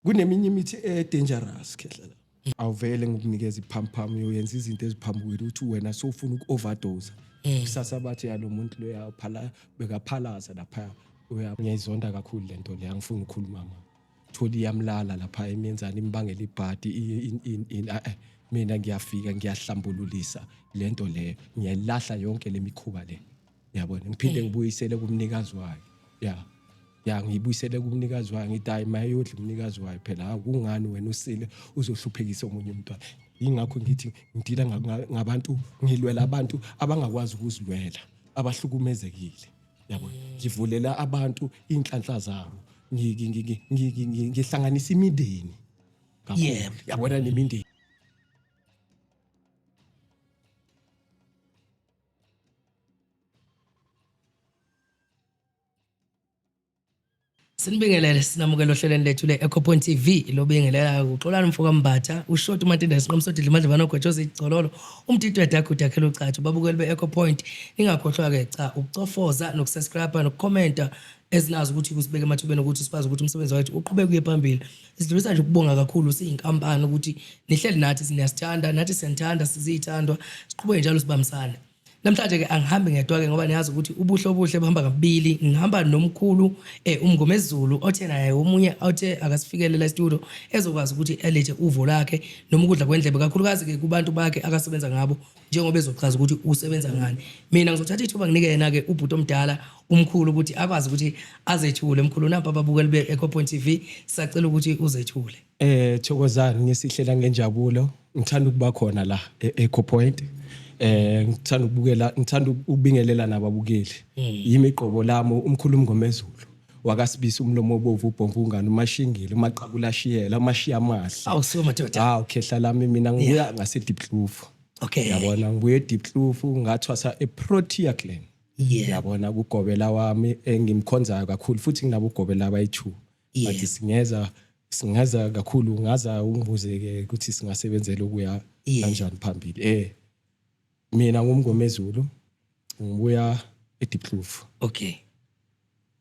Kuneminye imithi e-dangerous khehla la. Awuvele ngikunikeza iphampam uyenza izinto eziphambukile uthi wena sowufuna uku-overdose. Kusasa bathi ya lo muntu loya phala bekaphalaza lapha uya ngiyayizonda kakhulu lento le angifuni ukukhuluma ma. Thola iyamlala lapha imenzani imbangela ibhadi mina ngiyafika ngiyahlambululisa lento leyo ngiyayilahla yonke lemikhuba le. Yabona ngiphinde ngibuyisele kumnikazi wayo. Ya. Ya ngiyibuyisele kumnikazi wayo ngithi hayi mayodla umnikazi wayo phela hawu kungani wena usile uzohluphekisa omunye umntwana. Yingakho ngithi ngidila ngabantu ngilwela abantu abangakwazi ukuzilwela abahlukumezekile. Yabona ngivulela abantu inhlanhla zabo ngihlanganisa imindeni kakhulu. Yabona nemindeni. Sinibingelele sinamukela ohlelweni lethu le-Ecopoint TV lobingelelayo uXolani mfoka Mbatha ushoti uMatinda isinqomo sodidla amadlebana ogwetshoza igcololo umtito edaguda akhela ucathu babukeli be-Ecopoint ningakhohlwa-ke cha ukucofoza nokusubscribe nokukhomenta ezinazo ukuthi kusibeke emathubeni ukuthi sikwazi ukuthi umsebenzi wethu uqhubeke uye phambili sidlulisa nje ukubonga kakhulu siyinkampani ukuthi nihleli nathi siniyasithanda nathi siyanithanda siziyithandwa siqhubeke njalo sibambisane Namhlanje ke angihambi ngedwa ke ngoba niyazi ukuthi ubuhle obuhle buhamba kabili. Ngihamba nomkhulu eh uMngomezulu othe naye omunye othe akasifikele la studio ezokwazi ukuthi elethe uvo lakhe noma ukudla kwendlebe kakhulukazi ke kubantu bakhe akasebenza ngabo njengoba ezochaza ukuthi usebenza ngani. Mina ngizothatha ithuba nginike yena ke ubhuti omdala umkhulu ukuthi akwazi ukuthi azethule. Mkhulu nampa ababukeli be-Echo Point TV sacela ukuthi uzethule. Thokozani ngesihlela ngenjabulo. Ngithanda ukuba khona la e-Echo Point. Ngithanda ukubukela ngithanda ukubingelela nababukeli. Yimi igqobo lami umkhulu Mngomezulu wakasibisi umlomo obovu ubhomvu ungane umashingile umaqabula shiyela umashiya amahle. Awu siwo madoda. Hawu khehla lami mina ngibuya ngase Diepkloof. Okay. Yabona ngibuye eDiepkloof ngathwasa eProtea Glen. Yabona kugobela wami engimkhonzayo kakhulu futhi nginabo ugobela abayi2. But singeza singaza kakhulu ngaza ungibuze ke ukuthi singasebenzela ukuya kanjani phambili. Mina ngumngomezulu ngibuya eDiepkloof. Okay.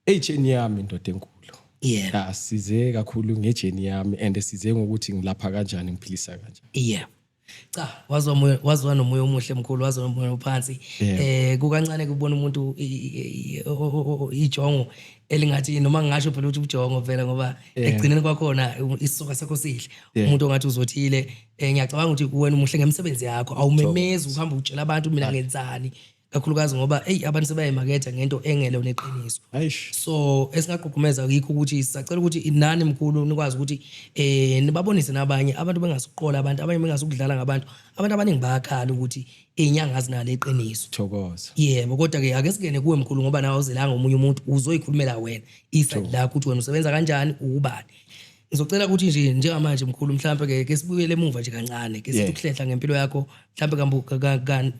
Ejeni yami indoda enkulu. Yeah. Asize kakhulu ngejeni yami and size ngokuthi ngilapha kanjani ngiphilisa kanjani. Yeah. Cha wazwa moya wazwa nomoya omuhle mkhulu wazwa nomoya ophansi. Kukancane kubona umuntu ijongo elingathi noma ngingasho phela ukuthi ubujongo phela ngoba ekugcineni kwakhona isisoka sakho sihle. Umuntu ongathi uzothile ngiyacabanga ukuthi wena umuhle ngemisebenzi yakho awumemezi uhamba utshela abantu mina ngenzani kakhulukazi ngoba eyi abantu sebayimaketha ngento engelo neqiniso. So esingagqugqumeza yikho ukuthi sisacela ukuthi nani mkhulu nikwazi ukuthi nibabonise nabanye abantu bengasuqola abantu abanye bengasukudlala ngabantu abantu abaningi bayakhala ukuthi inyanga azinalo iqiniso. Thokoza. Yebo kodwa ke ake singene kuwe mkhulu ngoba nawe awuzelanga omunye umuntu uzoyikhulumela wena iside lakho ukuthi wena usebenza kanjani ukubani. Ngizocela ukuthi nje njengamanje mkhulu mhlambe ke ke sibuyele emuva nje kancane ke sithi ukuhlehla ngempilo yakho mhlambe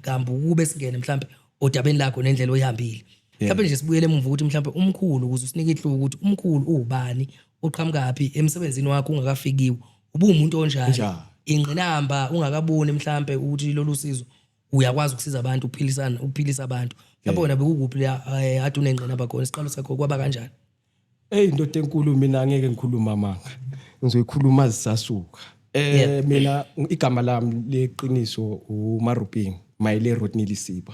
kambu kube singene mhlambe odabeni lakho nendlela oyihambile. Mhlambe nje sibuyele emuva ukuthi mhlambe umkhulu ukuze usinike ihluku ukuthi umkhulu uwubani uqhamukaphi emsebenzini wakho ungakafikiwe ubuwumuntu onjani ingqinamba ungakaboni mhlambe ukuthi lolu sizo uyakwazi ukusiza abantu uphilisana uphilisa abantu mhlawumbe wena bekukuphi la ade unengqinamba khona isiqalo sakho kwaba kanjani? Hey ndoda enkulu mina angeke ngikhuluma amanga. Ngizoyikhuluma zisasuka. Mina igama lami leqiniso uMaruping Mayile Rodney Lisiba.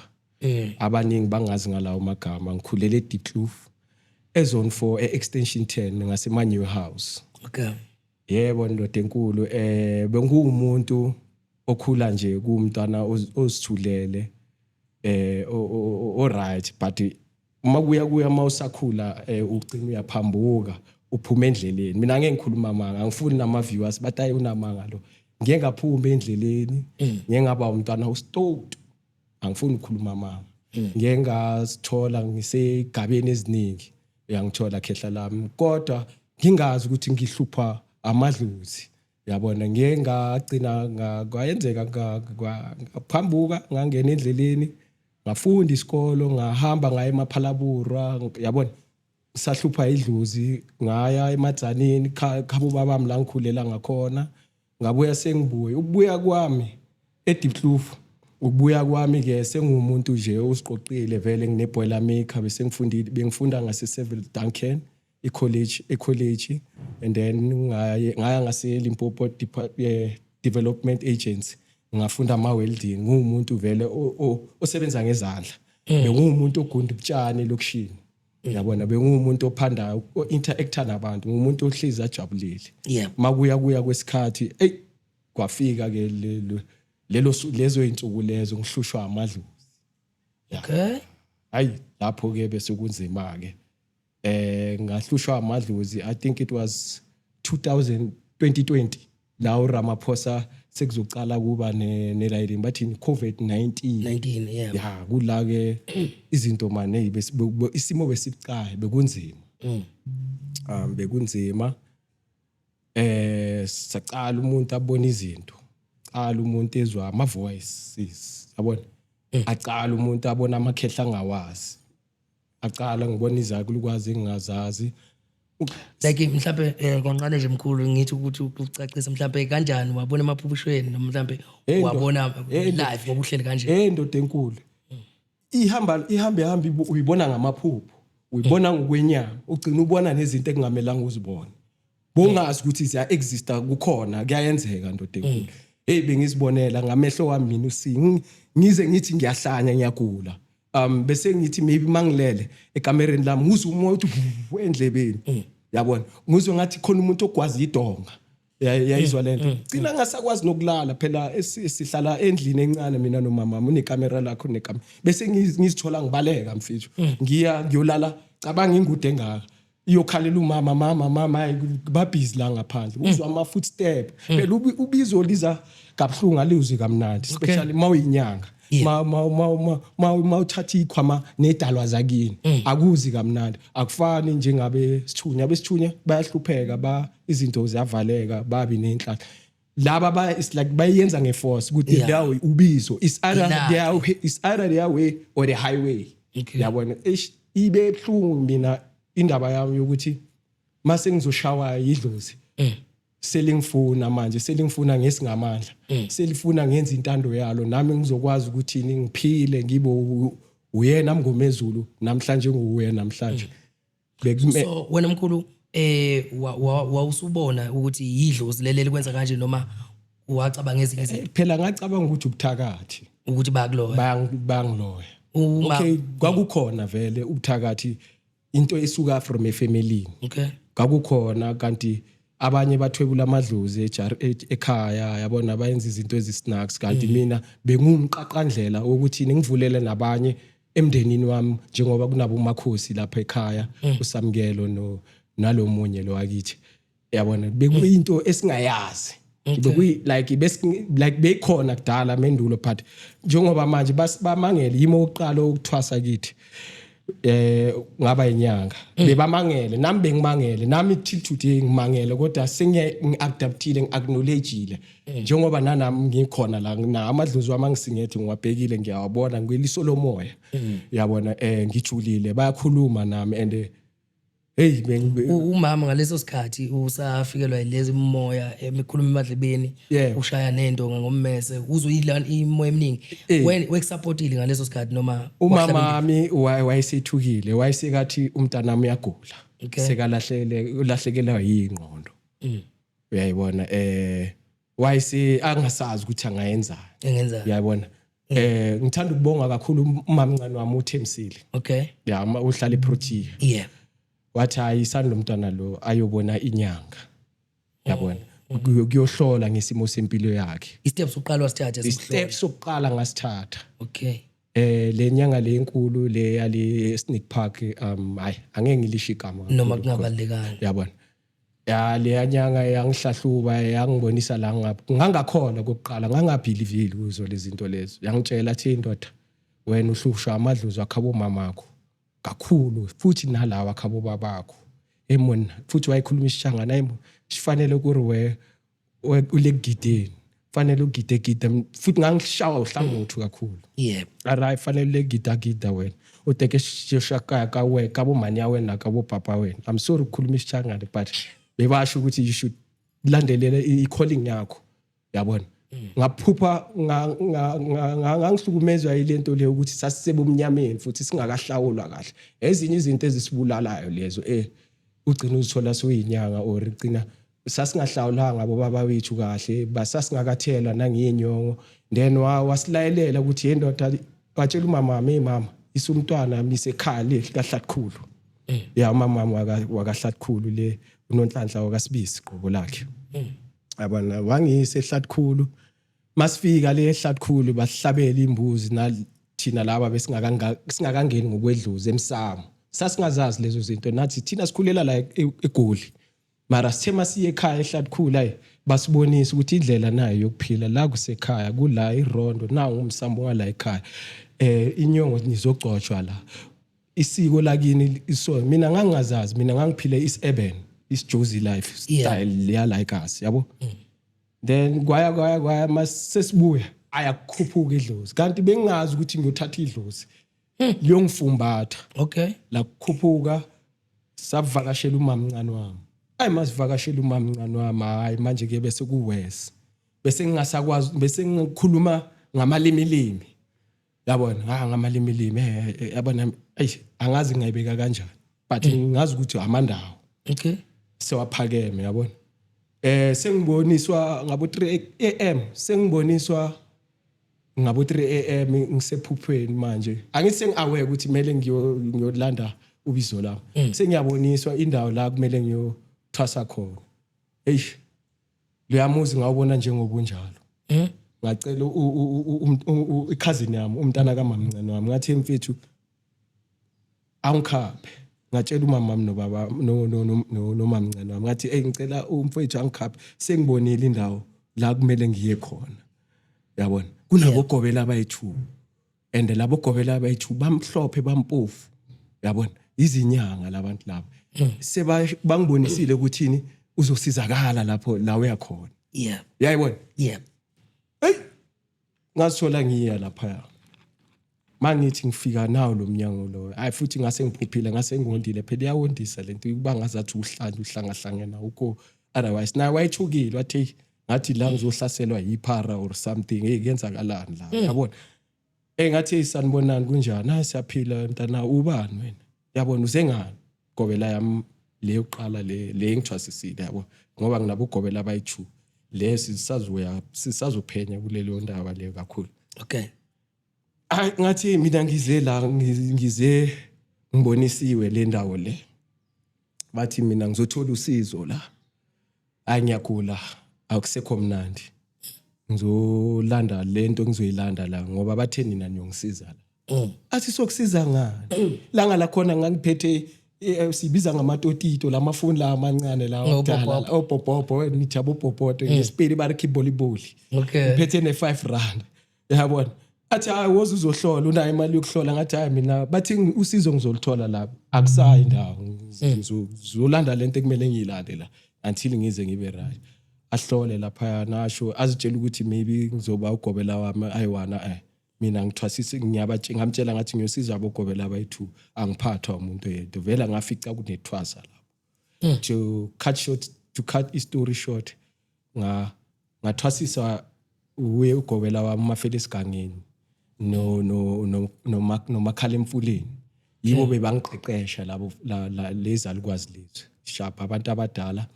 Abaningi bangazi ngalawo magama ngikhulele eDiepkloof eZone 4 eExtension 10 ngaseManyu House. Okay. Yebo ndoda enkulu bengumuntu okhula nje kumntwana ozithulele o right but uma kuya kuya uma usakhula ugcina uyaphambuka uphuma endleleni. Mina ngeke ngikhuluma amanga angifuni nama viewers bathi ayi unamanga lo. Ngeke ngaphuma endleleni ngeke ngaba umntwana ustoked angifuni ukukhuluma amanga. Ngeke ngazithola ngisegabeni eziningi uyangithola khehla lami kodwa ngingazi ukuthi ngihlupha amadlozi. Yabona ngeke ngagcina kwayenzeka ngaphambuka ngangena endleleni ngafunda isikolo ngahamba ngaya eMaphalabura yabona sahlupha idlozi ngaya eMadzaneni khabo babami la ngikhulela ngakhona ngabuya sengibuye ukubuya kwami eDiepkloof ukubuya kwami ke sengumuntu nje osiqoqile vele ngine boiler maker bese ngifundile bengifunda ngase Seville Duncan. i-college, e-college, and then ngaya ngase Limpopo Development Agency, ngafunda ama welding. Ngumuntu vele osebenza ngezandla. Bengumuntu ogunda ubutshani elokishini, yabona. Bengumuntu ophandayo, o-interacta nabantu, ngumuntu ohlezi ajabulile. Makuya kuya kwesikhathi, ey, kwafika ke lelo lezo insuku lezo ngihlushwa amadlozi. Hayi, lapho ke bese kunzima ke. Ngahlushwa amadlozi, I think it was 2000 2020 la uRamaphosa sekuzoqala kuba ne layini bathini, COVID-19. 19, yeah. Ya, kula ke izinto mane, hey, isimo besibucayi, bekunzima. Bekunzima. Sacala umuntu abona izinto, cala umuntu ezwa ama voices, yabona, acala umuntu abona amakhehla angawazi, acala ngibona izakulukazi engingazazi. Like mhlambe kancane nje mkhulu, ngithi ukuthi ukucacisa mhlambe kanjani, wabona emaphuphishweni noma mhlambe wabona live ngoba uhleli kanje? Eh, ndoda enkulu, ihamba ihambe hambe, uyibona ngamaphupho, uyibona ngokwenyama, ugcina ubona nezinto ekungamelanga uzibone, bongazi ukuthi ziya exista, kukhona, kuyayenzeka, ndoda enkulu. Hey, bengizibonela ngamehlo wami mina ngize ngithi ngiyahlanya, ngiyagula. Bese ngithi maybe mangilele ekamereni lami, ngizwe umoya uthi vu endlebeni, yabona, ngizwe ngathi khona umuntu ogwaza idonga. Yayizwa lento, gcina ngasakwazi nokulala phela. Sihlala endlini encane mina nomama, unekamera lakho, unekamera, bese ngizithola ngibaleka, mfethu, ngiya ngiyolala. Cabanga ingude engaka iyokhalela umama, "Mama, mama." Hayi, babhizi la ngaphandle, uzwa ama footstep phela. Ubizo liza kabuhlungu, alizwi kamnandi, especially mawuyinyanga. Ma ma ma ma ma ma uthatha ikhwama nedalwa zakini, akuzi kamnandi, akufani njengabe sithunya, besithunya bayahlupheka, ba izinto ziyavaleka, babi nenhlanhla. Laba ba it's like bayenza ngeforce ukuthi lawo ubizo is either Ilaphi. their, is either their way or the highway. Yabona, eish, ibe buhlungu mina indaba yami yokuthi mase ngizoshawa idlozi, selingifuna manje, selingifuna ngesingamandla, selifuna ngenza intando yalo, nami ngizokwazi ukuthi ngiphile, ngibe uyena mngomezulu namhlanje, nguwe namhlanje. So wena mkhulu, wawusubona ukuthi yidlozi leli kwenza kanje noma wacabanga ezinye izinto? Phela ngacabanga ukuthi ubuthakathi. Ukuthi bayakuloya. Bayangiloya. Uma Okay, kwakukhona vele ubuthakathi, into esuka from efamily. Kwakukhona, kanti abanye bathwebula amadlozi ekhaya, yabona, bayenza izinto ezisnacks, kanti mina bengumqaqandlela wokuthi ngivulele nabanye emndenini wami, njengoba kunabo umakhosi lapha ekhaya, uSamkelo no nalomunye lo wakithi, yabona. Bekuyinto esingayazi, bekuyi like like beyikhona kudala mendulo, but njengoba manje bamangele yimo oqala ukuthwasa kithi, ngaba inyanga, bebamangele, nami bengimangele, nami till today ngimangele, kodwa sengiye ngiadaptile, ngiacknowledgeile, njengoba nanami ngikhona la na amadlozi wami angisingethe, ngiwabhekile, ngiyawabona ngeliso lomoya, yabona, ngijulile, bayakhuluma nami and hey, Umama ngaleso sikhathi usafikelwa yilezi moya emikhuluma emadlebeni, ushaya nento ngommese, uzuyila imoya eminingi? Wena wekusupportile ngaleso sikhathi noma Umama wami wayesethukile, wayesekathi umntanami uyagula, sekalahlele, ulahlekelwa yingqondo, uyayibona. Wayese angasazi ukuthi angayenzani. Engenza. Uyayibona, ngithanda ukubonga kakhulu umamncane wami uThemsile. Ya, uhlala eProtea. Wathi, "Hayi, isani lo mntwana lo ayobona inyanga, yabona, kuyohlola ngesimo sempilo yakhe." Istep sokuqala wasithatha? Istep sokuqala ngasithatha. Okay. Le nyanga le enkulu le yale Snake Park, hayi, angeke ngilisho igama. Noma kungabalulekanga. Yabona, ya, leya nyanga yangihlahluba, yangibonisa la ngapha ngangakhona kokuqala, ngangabelieveli kuzo lezi zinto lezo. Yangitshela athi, "Indoda, wena uhlushwa amadlozi akhabo mamakho kakhulu, futhi nalawa akhabo babakho emona." Futhi wayekhuluma isishangana, ayimo sifanele kuri we ule kugideni, fanele ugide gide. Futhi ngangishawa uhlangothi kakhulu. Alright, fanele ule gida gida, wena uteke xixo ka we ka bomani ya wena, ka bopapa wena. I'm sorry ukukhuluma isishangane, but bebasho ukuthi you should landelela i-calling yakho, yabona. Ngaphupha ngangihlukumezwa yilento le ukuthi sasisebumnyameni futhi singakahlawulwa kahle, ezinye izinto ezisibulalayo lezo. Ugcina uzithola soyinyanga or ugcina sasingahlawulanga bobaba wethu kahle, basasingakathelwa nangenyongo. Then wasilayelela ukuthi yendoda, watshela umama wami, "Hey mama, isumntwana misekhaya le kaHlathukhulu." Ya, umama wami wakaHlathukhulu le, uNonhlanhla wakaSibisi qobo lakhe, yabona. Wangiyisa eHlathukhulu. Masifika le eHlathukhulu, basihlabela imbuzi na thina laba besingakanga singakangeni ngokwedluza emsamo, sasingazazi lezo zinto nathi. Thina sikhulela la eGoli, mara sithe masiye ekhaya eHlathukhulu, ayi, basibonisa ukuthi indlela nayo yokuphila la kusekhaya, kula irondo nawu umsamo wala ekhaya, inyongo nizogcotshwa la, isiko lakini. So mina ngangingazazi, mina ngangiphile is-urban, isijozi life style yala ekasi, yabo. Then kwaya kwaya kwaya, masesibuya ayakukhuphuka idlozi, kanti bengingazi ukuthi ngiyothatha idlozi liyongifumbatha. La kukhuphuka, savakashela umamncane wami. Ayi, masivakashela umamncane wami, hayi, manje ke bese kuwes bese ngingasakwazi, bese ngikhuluma ngamalimilimi, yabona, ha, ngamalimilimi, yabona. Ayi, angazi ngayibeka kanjani, but ngazi ukuthi amandawo sewaphakeme, yabona. Sengiboniswa ngabo 3 am, sengiboniswa ngabo 3 am ngisephuphweni. Manje angithi sengi-aware ukuthi kumele ngiyolanda ubizo lami. Sengiyaboniswa indawo la kumele ngiyothwasa khona. Eish, loyamuzi ngawubona njengobunjalo. Ngacela i-cousin yami, umntana kamamncane wami, ngathi, "Mfethu, angikhaphe." Ngatshela umama wami nobaba no no no nomamncane wami, ngathi, "Hey, ngicela umfowethu angikhaphe, sengibonile indawo la kumele ngiye khona." Yabona, kunabogobela abayi-2, and labo gobela abayi-2 bamhlophe, bampofu, yabona, izinyanga labantu laba. Seba bangibonisile ukuthini, uzosizakala lapho la uyakhona. Yayibona. Hey, ngazithola ngiya lapha. Mangithi ngifika nawo lo mnyango lo, hayi, futhi ngase ngiphuphile, ngase ngondile phela. Iyawondisa lento ukuba ngazathi uhlanje uhlangahlangena ukho, otherwise naye wayethukile, wathi, "Hey, ngathi la ngizohlaselwa yiphara or something. Hey, kuyenzakalani la?" Yabona. Ngathi, "Hey, sanibonani, kunjani?" "Hayi, siyaphila mntana, ubani wena?" Yabona, "Usengani?" Gobela yami le yokuqala, le engithwasisile, yabo, ngoba nginabo ugobela abayi-2. Le sisazoya, sisazophenya kulelo ndaba leyo kakhulu. Hayi, ngathi mina ngize la, ngize ngibonisiwe le ndawo le, bathi mina ngizothola usizo la. Hayi, ngiyagula, akusekho mnandi, ngizolanda lento ngizoyilanda la ngoba bathe nina niyongisiza la. Athi, "Sokusiza ngani?" Langa lakhona ngangiphethe, sibiza ngamatotito lamafoni la amancane la akudala, obhobhobho, nithi abobhobhodo ngesipedi bari khiboliboli. Ngiphethe ne-5 rand, yabona. Athi, "Hayi, woza uzohlola, unayo imali yokuhlola?" Ngathi, "Hayi, mina bathi usizo ngizoluthola lapho, akusayi indawo, ngizolanda lento ekumele ngiyilande la until ngize ngibe right." Ahlole lapha, nasho azitshela ukuthi maybe ngizoba ugobela wami ayiwana. Mina ngithwasise, ngiyabatshe, ngamtshela ngathi ngiyosiza abogobela abayi-2, angiphathwa umuntu oyedwa vele, ngafica kunethwasa lapho. To cut i-story short, ngathwasisa uye ugobela wami uMafela esigangeni no no no nomakhala emfuleni. Yibo bebangiqeqesha labo lezi alikwazi lethu sharp, abantu abadala,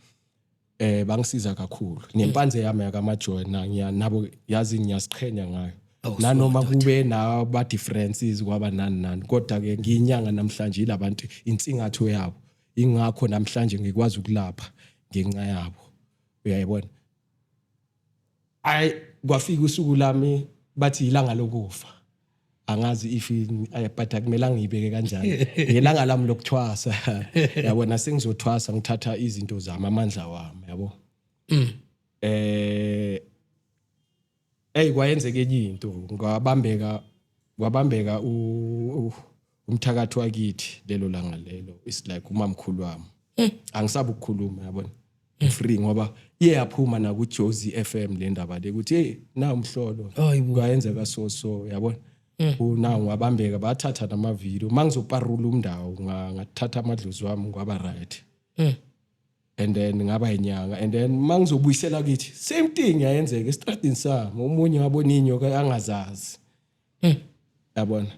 bangisiza kakhulu nempanze yami yakamajoy na ngiya nabo, yazi, ngiyasiqhenya ngayo. Nanoma kube naba differences, kwaba nani nani, kodwa ke ngiyinyanga namhlanje yilabantu, insingatho yabo. Ingakho namhlanje ngikwazi ukulapha ngenxa yabo, uyayibona. Ayi, kwafika usuku lami, bathi ilanga lokufa. Angazi if but akumelanga ngiyibeke kanjani, ngelanga lami lokuthwasa, yabona, sengizothwasa, ngithatha izinto zami, amandla wami, yabo. Hey, kwayenzeka enye into, ngabambeka, kwabambeka umthakathi wakithi lelo langa lelo. It's like umamkhulu wami, angisabi ukukhuluma, yabona, free, ngoba iye yaphuma na ku Jozi FM le ndaba le ukuthi, hey, na umhlolo. Hayibo. Kwayenzeka so so, yabona, una ngwabambeka, bathatha nama video mangizoparula umndawo, ngathatha amadlozi wami, kwaba right. And then ngaba inyanga, and then mangizobuyisela kithi, same thing yayenzeka estradini sami, omunye wabona inyoka angazazi, yabona.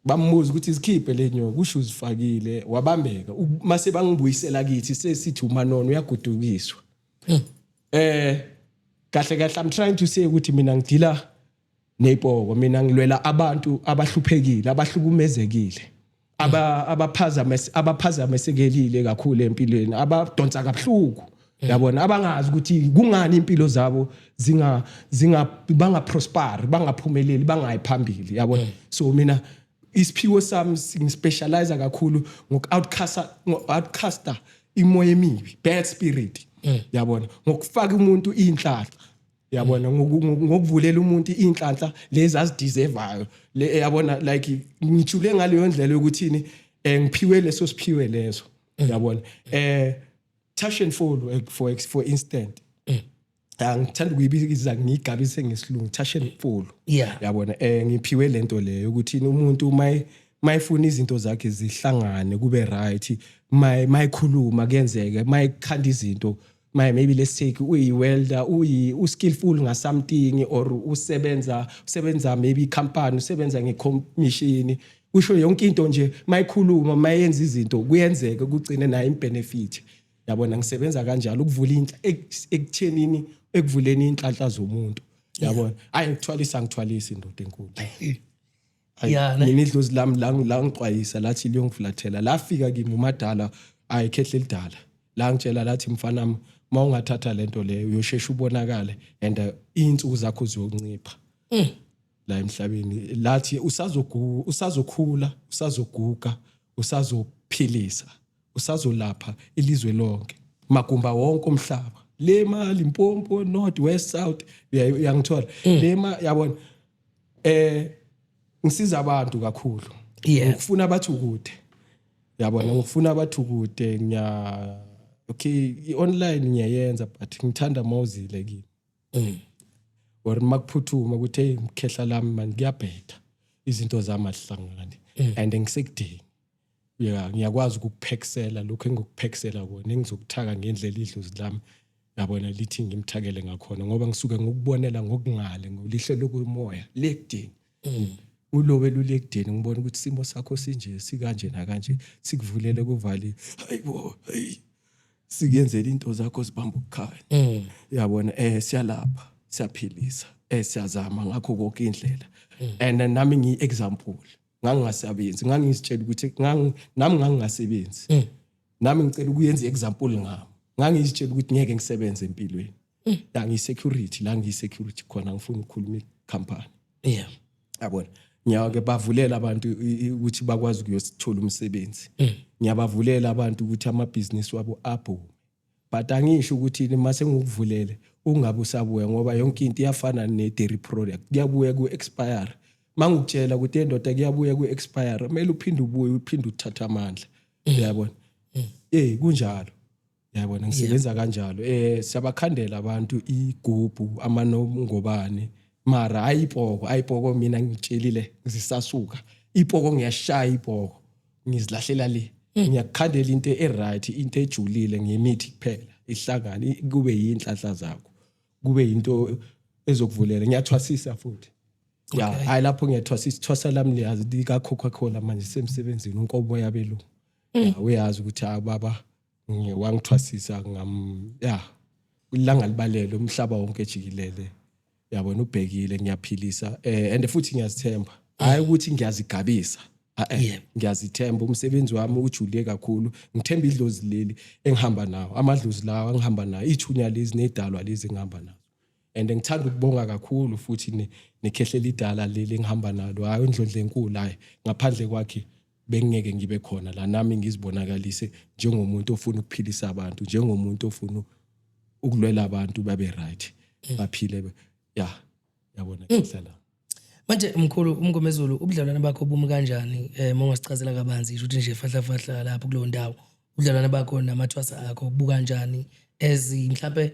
Bambuza ukuthi zikhiphe le nyoka, kusho uzifakile, wabambeka. Mase bangibuyisela kithi, sesithi uManono uyagodukiswa. Kahle kahle I'm trying to say ukuthi mina ngidila nepoko, mina ngilwela abantu abahluphekile, abahlukumezekile, abaphazamisekelile kakhulu empilweni, abadonsa kabuhlungu, yabona, abangazi ukuthi kungani impilo zabo zinga zinga bangaprosper, bangaphumeleli, bangayi phambili, yabona. So mina isiphiwo sami ngispecialize kakhulu ngoku-outcasta, ngo-outcasta imoya emibi, bad spirit, yabona, ngokufaka umuntu inhlanhla, yabona, ngokuvulela umuntu inhlanhla lezi azideservayo le, yabona. Like ngijule ngaleyo ndlela yokuthini, ngiphiwe leso siphiwe leso, yabona. Touch and follow, for instant, angithanda ukuyibiza, ngiyigabise ngesilungu, touch and follow. Yabona, ngiphiwe lento leyo ukuthi umuntu mayifuna izinto zakhe zihlangane kube right, mayikhuluma kuyenzeke, mayikhanda izinto, maybe let's take uyi-welder, uyi uskillful nga something, or usebenza maybe company, usebenza ngecommission, usho yonke into nje, mayikhuluma, mayenza izinto kuyenzeka kugcine nayo imbenefit, yabona. Ngisebenza kanjalo ukuvula inhla ekuthenini, ekuvuleni inhlanhla zomuntu, yabona. Ayi, ngithwalisa, ngithwalisa indoda enkulu. Hayi, Yeah, ne? Mina idlozi lami la ngixwayisa, lathi liyongifulathela, lafika kimi umadala, ayikhehle elidala, la ngitshela lathi, "Mfana, uma ungathatha lento leyo uyoshesha ubonakale and iy'nsuku zakho ziyoncipha la emhlabeni." Lathi usazokhula, usazoguga, usazophilisa, usazolapha ilizwe lonke, magumba wonke omhlaba, le ma Limpopo, north, west, south, uyangithola le ma, yabona. Ngisiza abantu kakhulu. Ngifuna bathi ukude, yabona, ngifuna bathi ukude. Ngiya okay, i-online ngiyayenza, but ngithanda mawuzile kimi or makuphuthuma ukuthi, "Hey mkhehla lami man, kuyabheda, izinto zami azihlangani and ngisekudeni." Ya, ngiyakwazi ukukuphekisela lokho engikuphekisela kona, engizokuthaka ngendlela idlozi lami, yabona, lithi ngimthakele ngakhona, ngoba ngisuke ngokubonela ngokungale ngolihlo lokumoya lekudeni, ulobe lulekudeni, ngibona ukuthi isimo sakho sinje, sikanje nakanje, sikuvulele kuvali, hayibo, hayi, sikuyenzela into zakho zibamba ukukhanya, yabona. Siyalapha, siyaphilisa, siyazama ngakho konke indlela. And nami ngiyi example, ngangingasebenzi, ngangizitshela ukuthi nami ngangingasebenzi, nami ngicela ukuyenza i-example ngami. Ngangizitshela ukuthi ngeke ngisebenze empilweni, la ngiyi-security, la ngiyi-security khona, ngifuna ukukhuluma i-company, yabona. Ngiyake bavulela abantu ukuthi bakwazi ukuyosithola umsebenzi, ngiyabavulela abantu ukuthi amabhizinisi wabo abhume, but angisho ukuthi mase ngikuvulele ungabe usabuya, ngoba yonke into iyafana ne-dairy product, kuyabuya ku-expire. Mangukutshela ukuthi endoda kuyabuya ku-expire, kumele uphinde ubuye, uphinde uthathe amandla, uyabona. Kunjalo, yabona, ngisebenza kanjalo. Siyabakhandela abantu igubhu, amanongobane, mara ayipoko, ayipoko mina ngitshelile zisasuka ipoko, ngiyashaya ipoko, ngizilahlela le, ngiyakukhandela into e-right, into ejulile ngemithi kuphela, ihlangane kube yinhlanhla zakho, kube into ezokuvulela. Ngiyathwasisa futhi ya. Hayi, lapho ngiyathwasisa, ithwasa lami liyazi lika Coca-Cola manje semsebenzini, unkomo yabelungu. Ya, uyazi ukuthi ah baba wangithwasisa ngam, ya, ilanga libalele umhlaba wonke jikelele, yabona, ubhekile. Ngiyaphilisa and futhi ngiyazithemba, hayi ukuthi ngiyazigabisa. Ngiyazithemba, umsebenzi wami ujule kakhulu, ngithemba idlozi leli engihamba nawo, amadlozi lawa engihamba nawo, ithunya lezi nedalwa lezi engihamba nazo. And ngithanda ukubonga kakhulu futhi nekhehlela idala leli engihamba nalo, hayi uNdlondlo enkulu, hayi, ngaphandle kwakhe bengeke ngibe khona la nami ngizibonakalise njengomuntu ofuna ukuphilisa abantu, njengomuntu ofuna ukulwela abantu babe right, baphile, ya, yabona, khehla. Manje mkhulu uMngomezulu, ubudlelwane bakho bumi kanjani? Uma ungasichazela kabanzi nje, ukuthi nje fahla fahla lapho kuleyo ndawo, ubudlelwane bakho namathwasa akho bukanjani, as mhlambe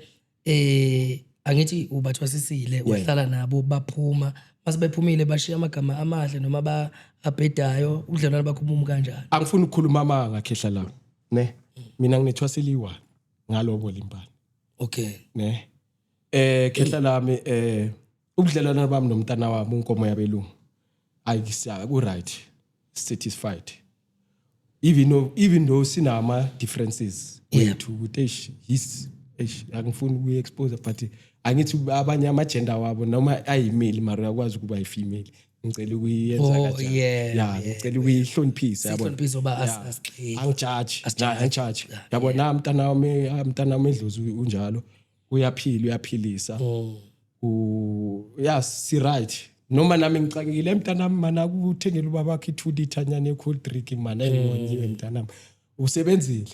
angithi ubathwasisile, wahlala nabo, baphuma, mase bephumile bashiya amagama amahle noma ba abhedayo, ubudlelwane bakho bumi kanjani? Angifuni ukukhuluma amanga, khehla la, ne, mina nginethwaseliwa ngalobo limbali. Ne, khehla lami, ubudlelwane bami nomntana wami unkomo yabelungu, ayi, siya ku right. Satisfied, even though sinama differences wethu, ukuthi eish, his, eish, angifuni ukuyi-expose, but angithi abanye ama-gender wabo noma ayi-male, mara uyakwazi ukuba yi-female. Ngicela ukuyenza kanjalo. Yeah, ngicela ukuyihloniphisa, yabona. Sihloniphise uba asigxeki. Angijaji, angijaji, yabona. Na mntana wami, mntana wami edlozi unjalo, uyaphila, uyaphilisa. Ya, si right. Noma nami ngixakekile, mntanami, mana kuthengela ubaba wakhe i-2 liter nyane ye-cold drink, mana engonyiwe. Mntanami usebenzile,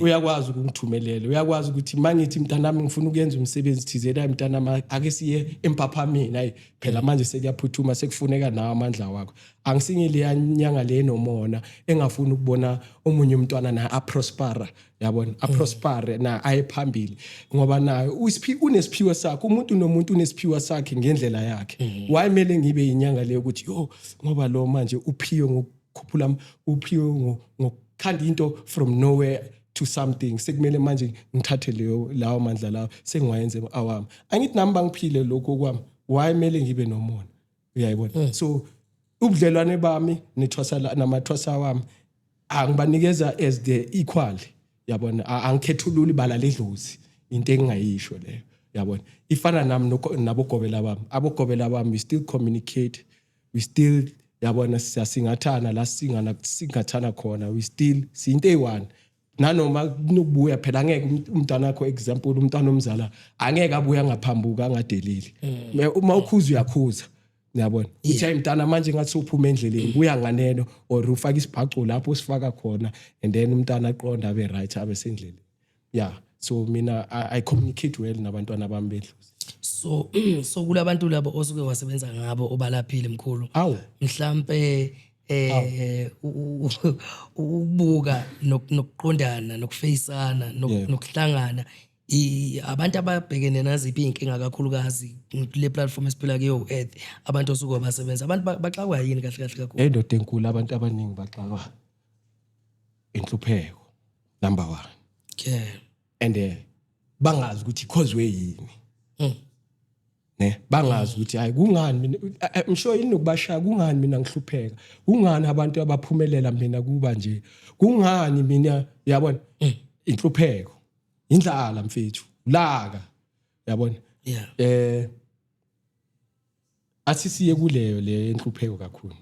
uyakwazi ukungithumelela, uyakwazi ukuthi mangithi, "Mntanami, ngifuna ukuyenza umsebenzi thizeni," hayi mntanami, ake siye eMphaphameni. Hayi phela, manje sekuyaphuthuma, sekufuneka nawo amandla wakho. Angisingile nyanga le nomona engafuni ukubona omunye umntwana na aprospera, yabona, aprospere na aye phambili, ngoba naye unesiphiwo sakhe. Umuntu nomuntu unesiphiwo sakhe ngendlela yakhe. Why mele ngibe inyanga leyo ukuthi yo, ngoba lo manje uphiwe ngokukhuphula, uphiwe ngokukhanda into from nowhere to something, sekumele manje ngithathe leyo lawo mandla lawo sengiwayenze awami? Angithi nami bangiphile lokho kwami, why mele ngibe nomona? Uyayibona? So ubudlelwane bami nethwasa namathwasa wami, angibanikeza as the equal, yabona. Angikhethululi bala ledlozi, into engingayisho leyo, yabona. Ifana nami nabogobela bami, abogobela bami, we still communicate, we still, yabona, siyasingathana la singana singathana khona, we still siyinto eyi-one. Nanoma kunokubuya phela, angeke umntwana wakho, example, umntwana omzala angeke abuye angaphambuka, angadeleli. Uma ukhuza, uyakhuza, uyabona, uthi, "Hayi mntana, manje ngathi uphuma endleleni, buya nganeno," or ufake isibhaco lapho usifaka khona, and then umntana aqonda, abe right, abe sendleleni. Yeah, so mina I communicate well nabantwana bami bedlozi. So kulabantu labo osuke wasebenza ngabo, obalaphile, mkhulu, Awu. mhlambe ukubuka nokuqondana, nokufeyisana, nokuhlangana, abantu ababhekene naziphi iy'nkinga kakhulukazi kule platform esiphila kuyo, earth, abantu osuke basebenza, abantu baxakwa yini kahle kahle kakhulu? Endoda enkulu, abantu abaningi baxakwa inhlupheko, number one, and bangazi ukuthi cause yini, ne bangazi ukuthi hayi, kungani mina, I'm sure inokubashaya, kungani mina ngihlupheka, kungani abantu abaphumelela, mina kuba nje, kungani mina, uyabona? Inhlupheko, indlala mfethu, laka, uyabona? Athi siye kuleyo le inhlupheko kakhulu.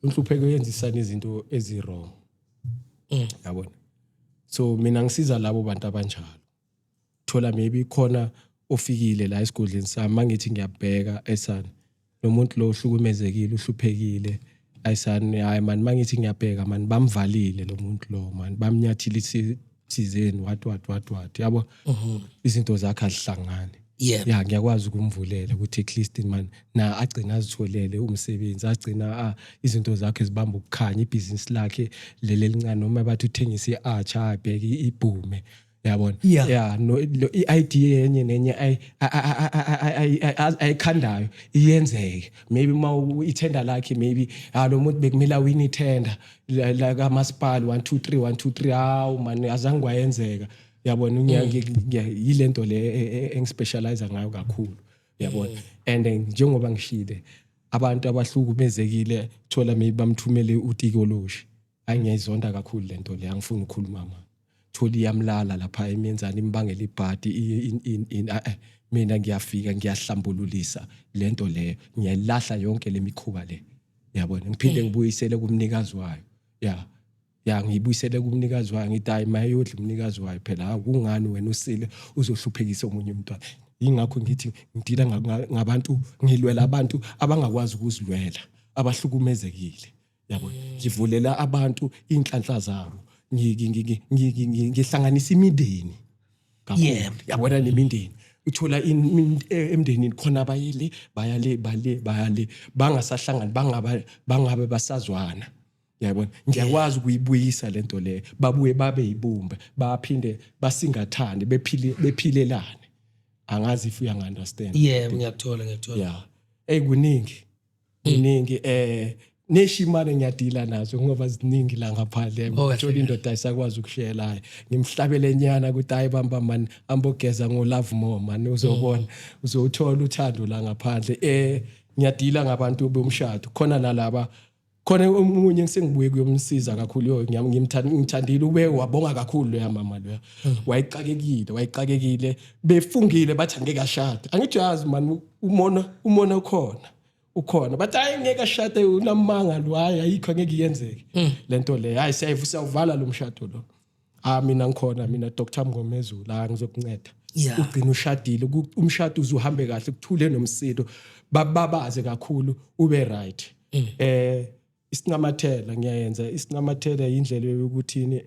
Inhlupheko yenzisana izinto ezi-wrong, yabona. So mina ngisiza labo bantu abanjalo. Thola maybe khona ofikile la esigodleni sami, mangithi ngiyabheka esana lo muntu lo uhlukumezekile, uhluphekile, ayisani, hayi man, mangithi ngiyabheka man, bamvalile lo muntu lo man, bamnyathile thizeni, what what what what, yabo, izinto zakhe azihlangani. Ya, ngiyakwazi ukumvulela ukuthi at least man na agcina azitholele umsebenzi, agcina izinto zakhe zibamba ukukhanya, ibhizinisi lakhe leli elincane, noma bathi uthengisa i-atchar, abheke ibhume, yabona. Yeah, no, i-idea yenye nenye ayikhandayo iyenzeke. Maybe uma ithenda lakhe, maybe ah, lo muntu bekumele awine ithenda la kamasipala, 1 2 3 1 2 3, hawu man, azange kwayenzeka, yabona. Yilento le engispecialize ngayo kakhulu, yabona. And njengoba ngishile, abantu abahlukumezekile, thola maybe bamthumele utikoloshi. Hayi, ngiyayizonda kakhulu lento le, angifuni ukukhuluma ma. Thola iyamlala lapha, imenzani, imbangela ibhadi, mina ngiyafika ngiyahlambululisa lento leyo, ngiyayilahla yonke lemikhuba le, yabona, ngiphinde ngibuyisele kumnikazi wayo. Ya, ngiyibuyisele kumnikazi wayo, ngithi hayi, mayodla umnikazi wayo phela. Hawu, kungani wena usile uzohluphekisa omunye umntwana? Yingakho ngithi ngidila ngabantu, ngilwela abantu abangakwazi ukuzilwela, abahlukumezekile, yabo. Ngivulela abantu inhlanhla zabo, ngihlanganisa imindeni kakhulu, yabona, nemindeni uthola emndenini khona bayele, bayale, bale, bayale, bangasahlangani, bangaba bangabe basazwana, yabona. Ngiyakwazi ukuyibuyisa lento le, babuye babe yibumbe, baphinde basingathane, bephile, bephilelane. Angazi if uyangi-understand. Yebo, ngiyakuthola, ngiyakuthola. Yeah, hey, kuningi, kuningi. Neshimane ngiyadila nazo ngoba ziningi la ngaphandle. Oh, kahle. Thola indoda ayisakwazi ukushela, hayi, ngimhlabele nyana ukuthi hayi, bamba man, ambogeza ngo love more man, uzobona, uzowuthola uthando la ngaphandle. Ngiyadila ngabantu bomshado khona nalaba khona. Omunye ngisengibuye kuyomsiza kakhulu, yo, ngimthandile, ube wabonga kakhulu loya mama loya. Wayixakekile, befungile bathi angeke ashade. Angithi yazi man, umona ukhona, bathi hayi, ngeke ashade, unamanga lo, hayi, ayikho, angeke iyenzeke lento le, hayi, siyawuvala lo mshado lo. Ah, mina ngikhona mina, Dr Mngomezulu, la ngizokunceda. Ugcina ushadile, umshado uzuhambe kahle, kuthule nomsindo, bababaze kakhulu, ube right. Isinamathela ngiyayenza. Isinamathela indlela yokuthini,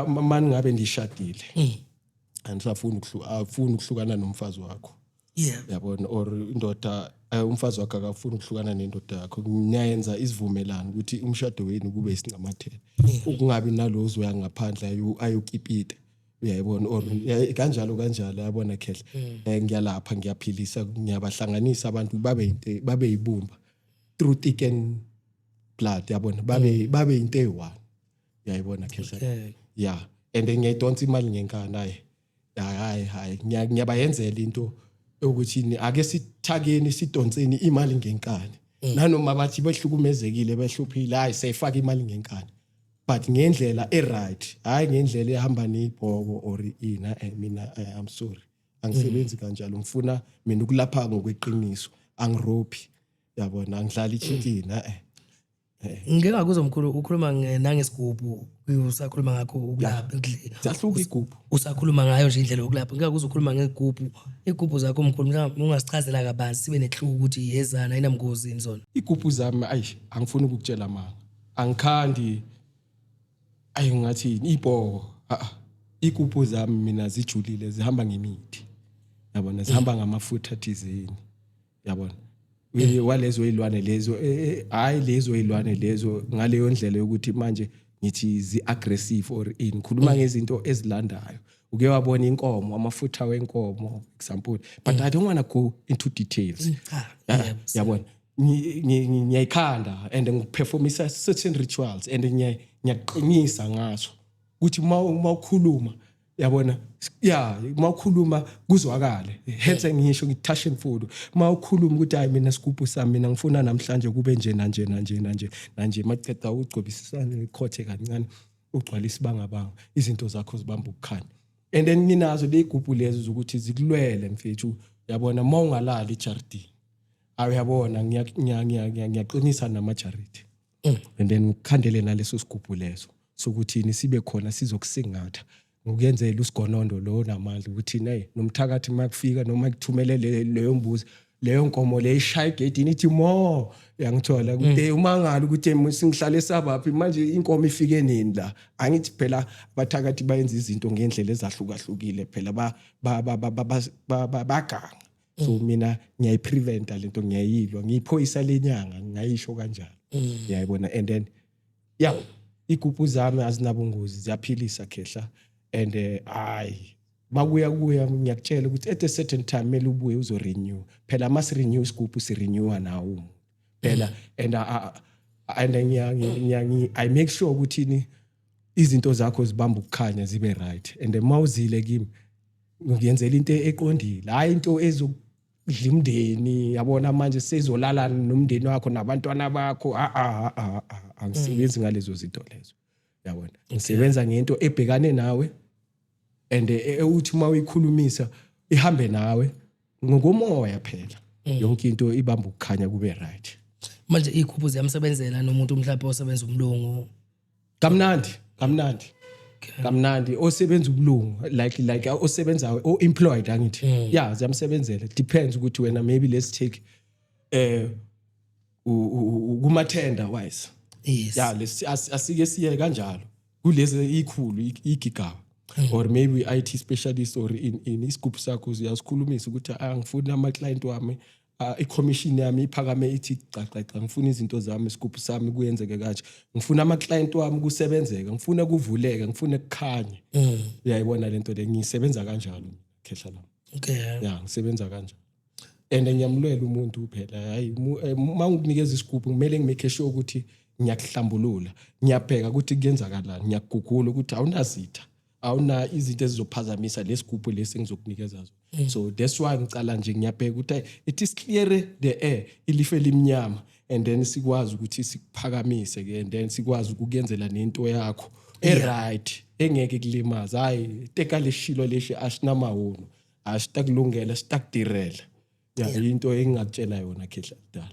mani ngabe ndishadile, andisafuni afuni ukuhlukana nomfazi wakho, yabona, or indoda, umfazi wakho akafuni ukuhlukana nendoda yakho, niyayenza isivumelano ukuthi umshado wenu kube isinamathela, ukungabi nalo ozoya ngaphandle ayokipita, uyayibona, or kanjalo kanjalo, yabona khehle. Ngiyalapha, ngiyaphilisa, ngiyabahlanganisa abantu babe into, babe yibumba through thick and blood, yabona, babe into eyi-one, uyayibona khehle. Yeah, and ngiyayidonsa imali ngenkani. Hayi hayi hayi, ngiyabayenzela into ukuthi ake sithakeni, sidonseni imali ngenkani, nanoma bathi behlukumezekile, behluphile, hayi, siyayifaka imali ngenkani, but ngendlela e-right, hayi ngendlela ehamba neyibhoko or ina. Mina, I'm sorry, angisebenzi kanjalo. Ngifuna mina ukulapha ngokweqiniso, angirophi, yabona, angidlali ichicken. Ngike ngakuzwa mkhulu ukhuluma nangesigubhu, usakhuluma ngakho ukulapha. Ziyahluka igubhu. Usakhuluma ngayo nje indlela yokulapha, ngike ngakuzwa ukhuluma ngegubhu, igubhu zakho mkhulu. Mhlawumbe ungasichazela kabanzi, sibe nehluko ukuthi yezana, ayinamngozi yini zona? Igubhu zami, ayi, angifuni ukukutshela manga, angikhandi, ayi, ngathi ibhoko, a a igubhu zami mina zijulile, zihamba ngemithi, yabona, zihamba ngamafutha thizeni, yabona, walezo izilwane lezo, hayi, lezo izilwane lezo ngaleyo ndlela yokuthi manje ngithi zi-aggressive or ini. Ngikhuluma ngezinto ezilandayo. Uke wabona inkomo, amafutha wenkomo, example, but I don't want to go into details. Cha. Ah, Yebo. Yabona, ngiyayikhanda and ngiperformisa certain rituals and ngiyaqinisa ngazo ukuthi uma ukhuluma, yabona, ya, uma ukhuluma kuzwakale. Hence ngisho ngi-touch and follow. Uma ukhuluma ukuthi hayi, mina sigubhu sami, mina ngifuna namhlanje kube nje nanje nanje nanje nanje, maceda ugcobisisane ikhothe kancane, ugcwale isibangabanga, izinto zakho zibamba ukukhanya. And then nginazo ley'gubhu lezo zokuthi zikulwele mfethu, yabona, uma ungalali ejardini, awuyabona, ngiyaqinisa namajaridi and then ngikhandele naleso sigubhu leso sokuthi sibe khona sizokusingatha, ngokuyenzela usigonondo lo namandla ukuthi hey, nomthakathi makufika noma kuthumele leyo mbuzi, leyo nkomo le ishaya egedini ithi mo, uyangithola, ukuthi umangala ukuthi singihlale sabaphi manje, inkomo ifike nini la. Angithi phela abathakathi bayenza izinto ngendlela ezahlukahlukile phela, ba ba ba ba ba- ba- ba- baganga. So mina ngiyayipreventa lento, ngiyayilwa, ngiyiphoyisa lenyanga, ngingayisho kanjalo, ngiyayibona. And then yeah, igubhu zami azinabungozi, ziyaphilisa khehla. And hayi, makuya kuya ngiyakutshela ukuthi at a certain time kumele ubuye uzo-renew phela. Masi-renew isigubhu, si-renewa nawo umuntu phela. And and I make sure ukuthi ni izinto zakho zibamba ukukhanya, zibe right. And mawuzile kimi, ngiyenzela into eqondile, hayi into ezokudla umndeni, yabona, manje sezolala nomndeni wakho nabantwana bakho. A a a a, angisebenzi ngalezo zinto lezo, yabona. Ngisebenza ngento ebhekane nawe and uthi uma uyikhulumisa ihambe nawe ngokomoya phela, yonke into ibamba ukukhanya, kube right. Manje iy'gubhu ziyamsebenzela nomuntu mhlawumbe osebenza umlungu? Kamnandi, kamnandi, kamnandi. Osebenza ubulungu, like osebenza o-employed, angithi, yeah, ziyamsebenzela. Depends ukuthi wena, maybe let's take kuma tender wise. Yeah, let's asike siye kanjalo kulezi ikhulu igigaba, or maybe IT specialist or in isigubhu sakho uyasikhulumisa ukuthi ah, ngifuna ama client wami, i-commission yami iphakame ithi cha cha cha, ngifuna izinto zami, isigubhu sami kuyenzeke kanje, ngifuna ama client wami kusebenzeka, ngifuna kuvuleke, ngifuna kukhanye, uyayibona lento le. Ngisebenza kanjalo, khehla lami. Yeah, ngisebenza kanjalo. And ngiyamlwela umuntu phela. Hayi, uma ngikunikeza isigubhu, kumele ngimake sure ukuthi ngiyakuhlambulula, ngiyabheka ukuthi kuyenzakalani, ngiyakugugula ukuthi awunazitha, awuna izinto ezizophazamisa lesigubhu lesi engizokunikeza zona. So that's why ngicala nje, ngiyabheka ukuthi hayi, it is clear the air, ilife elimnyama, and then sikwazi ukuthi sikuphakamise ke, and then sikwazi ukukuyenzela nento yakho e-right engeke kulimaza. Hayi, teka leshilo leshi asinamawuno, asitakulungela, sitakudirela ya. Into engingakutshela yona, khehla dala,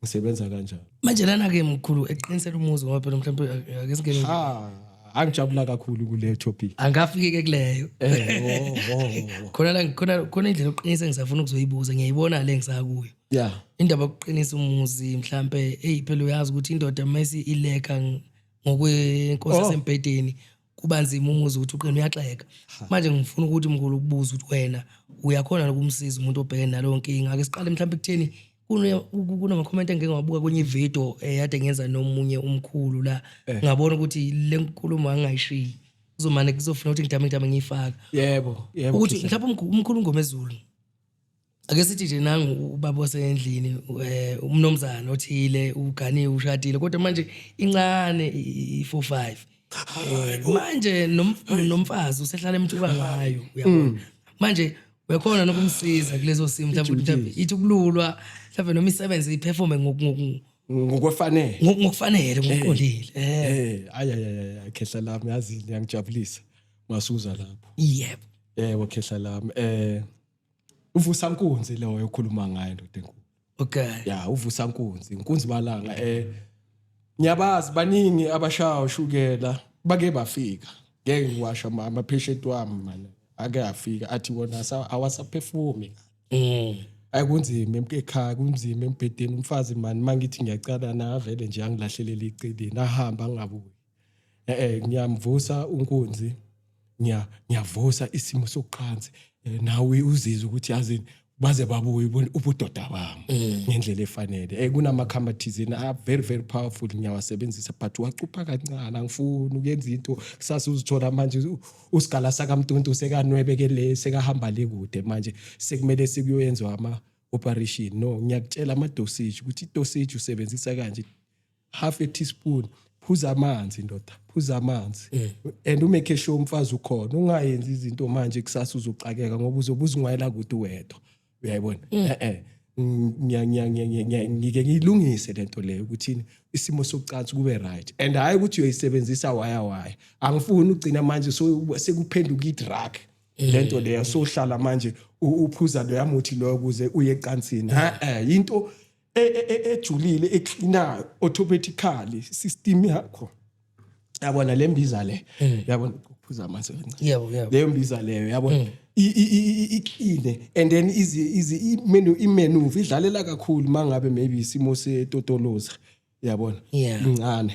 ngisebenza kanjalo. Manje lana-ke, mkhulu, eqinisela umuzi, ngoba phela mhlawumbe ake singene nje. Ha, angijabula kakhulu kule topic. Angafiki-ke kuleyo. Oh. Khona la, khona indlela yokuqinisa engisafuna ukuzoyibuza, ngiyayibona le ngisakuyo. Indaba yokuqinisa umuzi mhlambe, eyi, phela uyazi ukuthi indoda mase ileka ngokwenkosi yasembhedeni, kuba nzima umuzi ukuthi uqine, uyaxeka. Manje ngifuna ukuthi, mkhulu, ukubuza ukuthi wena uyakhona ukumsiza umuntu obhekene naleyo nkinga. Ake siqale mhlawumbe ekutheni kunama-comment engike ngawabuka kwenye ividiyo eyade ngenza nomunye umkhulu la, ngabona ukuthi le nkulumo angingayishiyi, kuzomane kuzofuna ukuthi ngidame ngidame ngiyifaka. Yebo. Ukuthi mhlawumbe umkhulu Ngomezulu, ake sithi nje nangu ubaba wasendlini, umnomzana othile, uganiwe, ushadile, kodwa manje incane i-45. Manje nomfazi usehlala emthuka ngayo, uyabona. Manje uyakhona nokumsiza kulezo simo, mhlawumbe ithi ukululwa, mhlawumbe noma isebenze, iperforme ngokwefanele? Ngokufanele, ngokuqondile. Ay ay ay ay, khehla lami, yazi ngiyangijabulisa masuza lapho. Yebo, khehla lami, uvusa nkunzi loyo okhuluma ngayo, ndoda enkulu. Ya, uvusa nkunzi, inkunzi malanga. Ngiyabazi baningi abashaya ushukela, bake bafika, ngeke ngiwasho ama patient wami man, ake afika athi wona awasaphefumi. Ayi, kunzima ekhaya, kunzima embhedeni, umfazi man, mangithi ngiyacala na vele nje angilahlelela iceleni, ahamba angabuyi. Ngiyamvusa unkunzi, ngiyavusa isimo sokuqansi. Nawe uzizwe ukuthi yazini, baze babuye ubudoda bami ngendlela efanele. Kunamakhamba thizeni are very very powerful, ngiyawasebenzisa, but wacupha kancane, angifuni ukuyenza into kusasa uzithola manje usigala sakamntuntu sekanwebeke le, sekahamba le kude, manje sekumele sekuyoyenziwa ama operation. No, ngiyakutshela ama dosage, ukuthi i dosage usebenzisa kanje, half a teaspoon, phuza amanzi ndoda, phuza amanzi, and umake sure umfazi ukhona, ungayenzi izinto manje kusasa uzoxakeka ngoba uzobe uzingwayela kude wedwa, uyayibona. Ngike ngiyilungise lento leyo ukuthi isimo sokucansi kube right, and hayi ukuthi uyoyisebenzisa waya waya, angifuni ugcina manje so sekuphenduka i-drug lento leyo, sohlala manje uphuza loya muthi loyo ukuze uye ecansini. Ha into ejulile ecleanayo automatically system yakho, yabona le mbiza le, yabona, ukuphuza amanzi kancane. Yebo. Leyo mbiza leyo, yabona, iclean, and then izi imenu imenu idlalela kakhulu mangabe maybe isimo setotoloza, yabona, incane,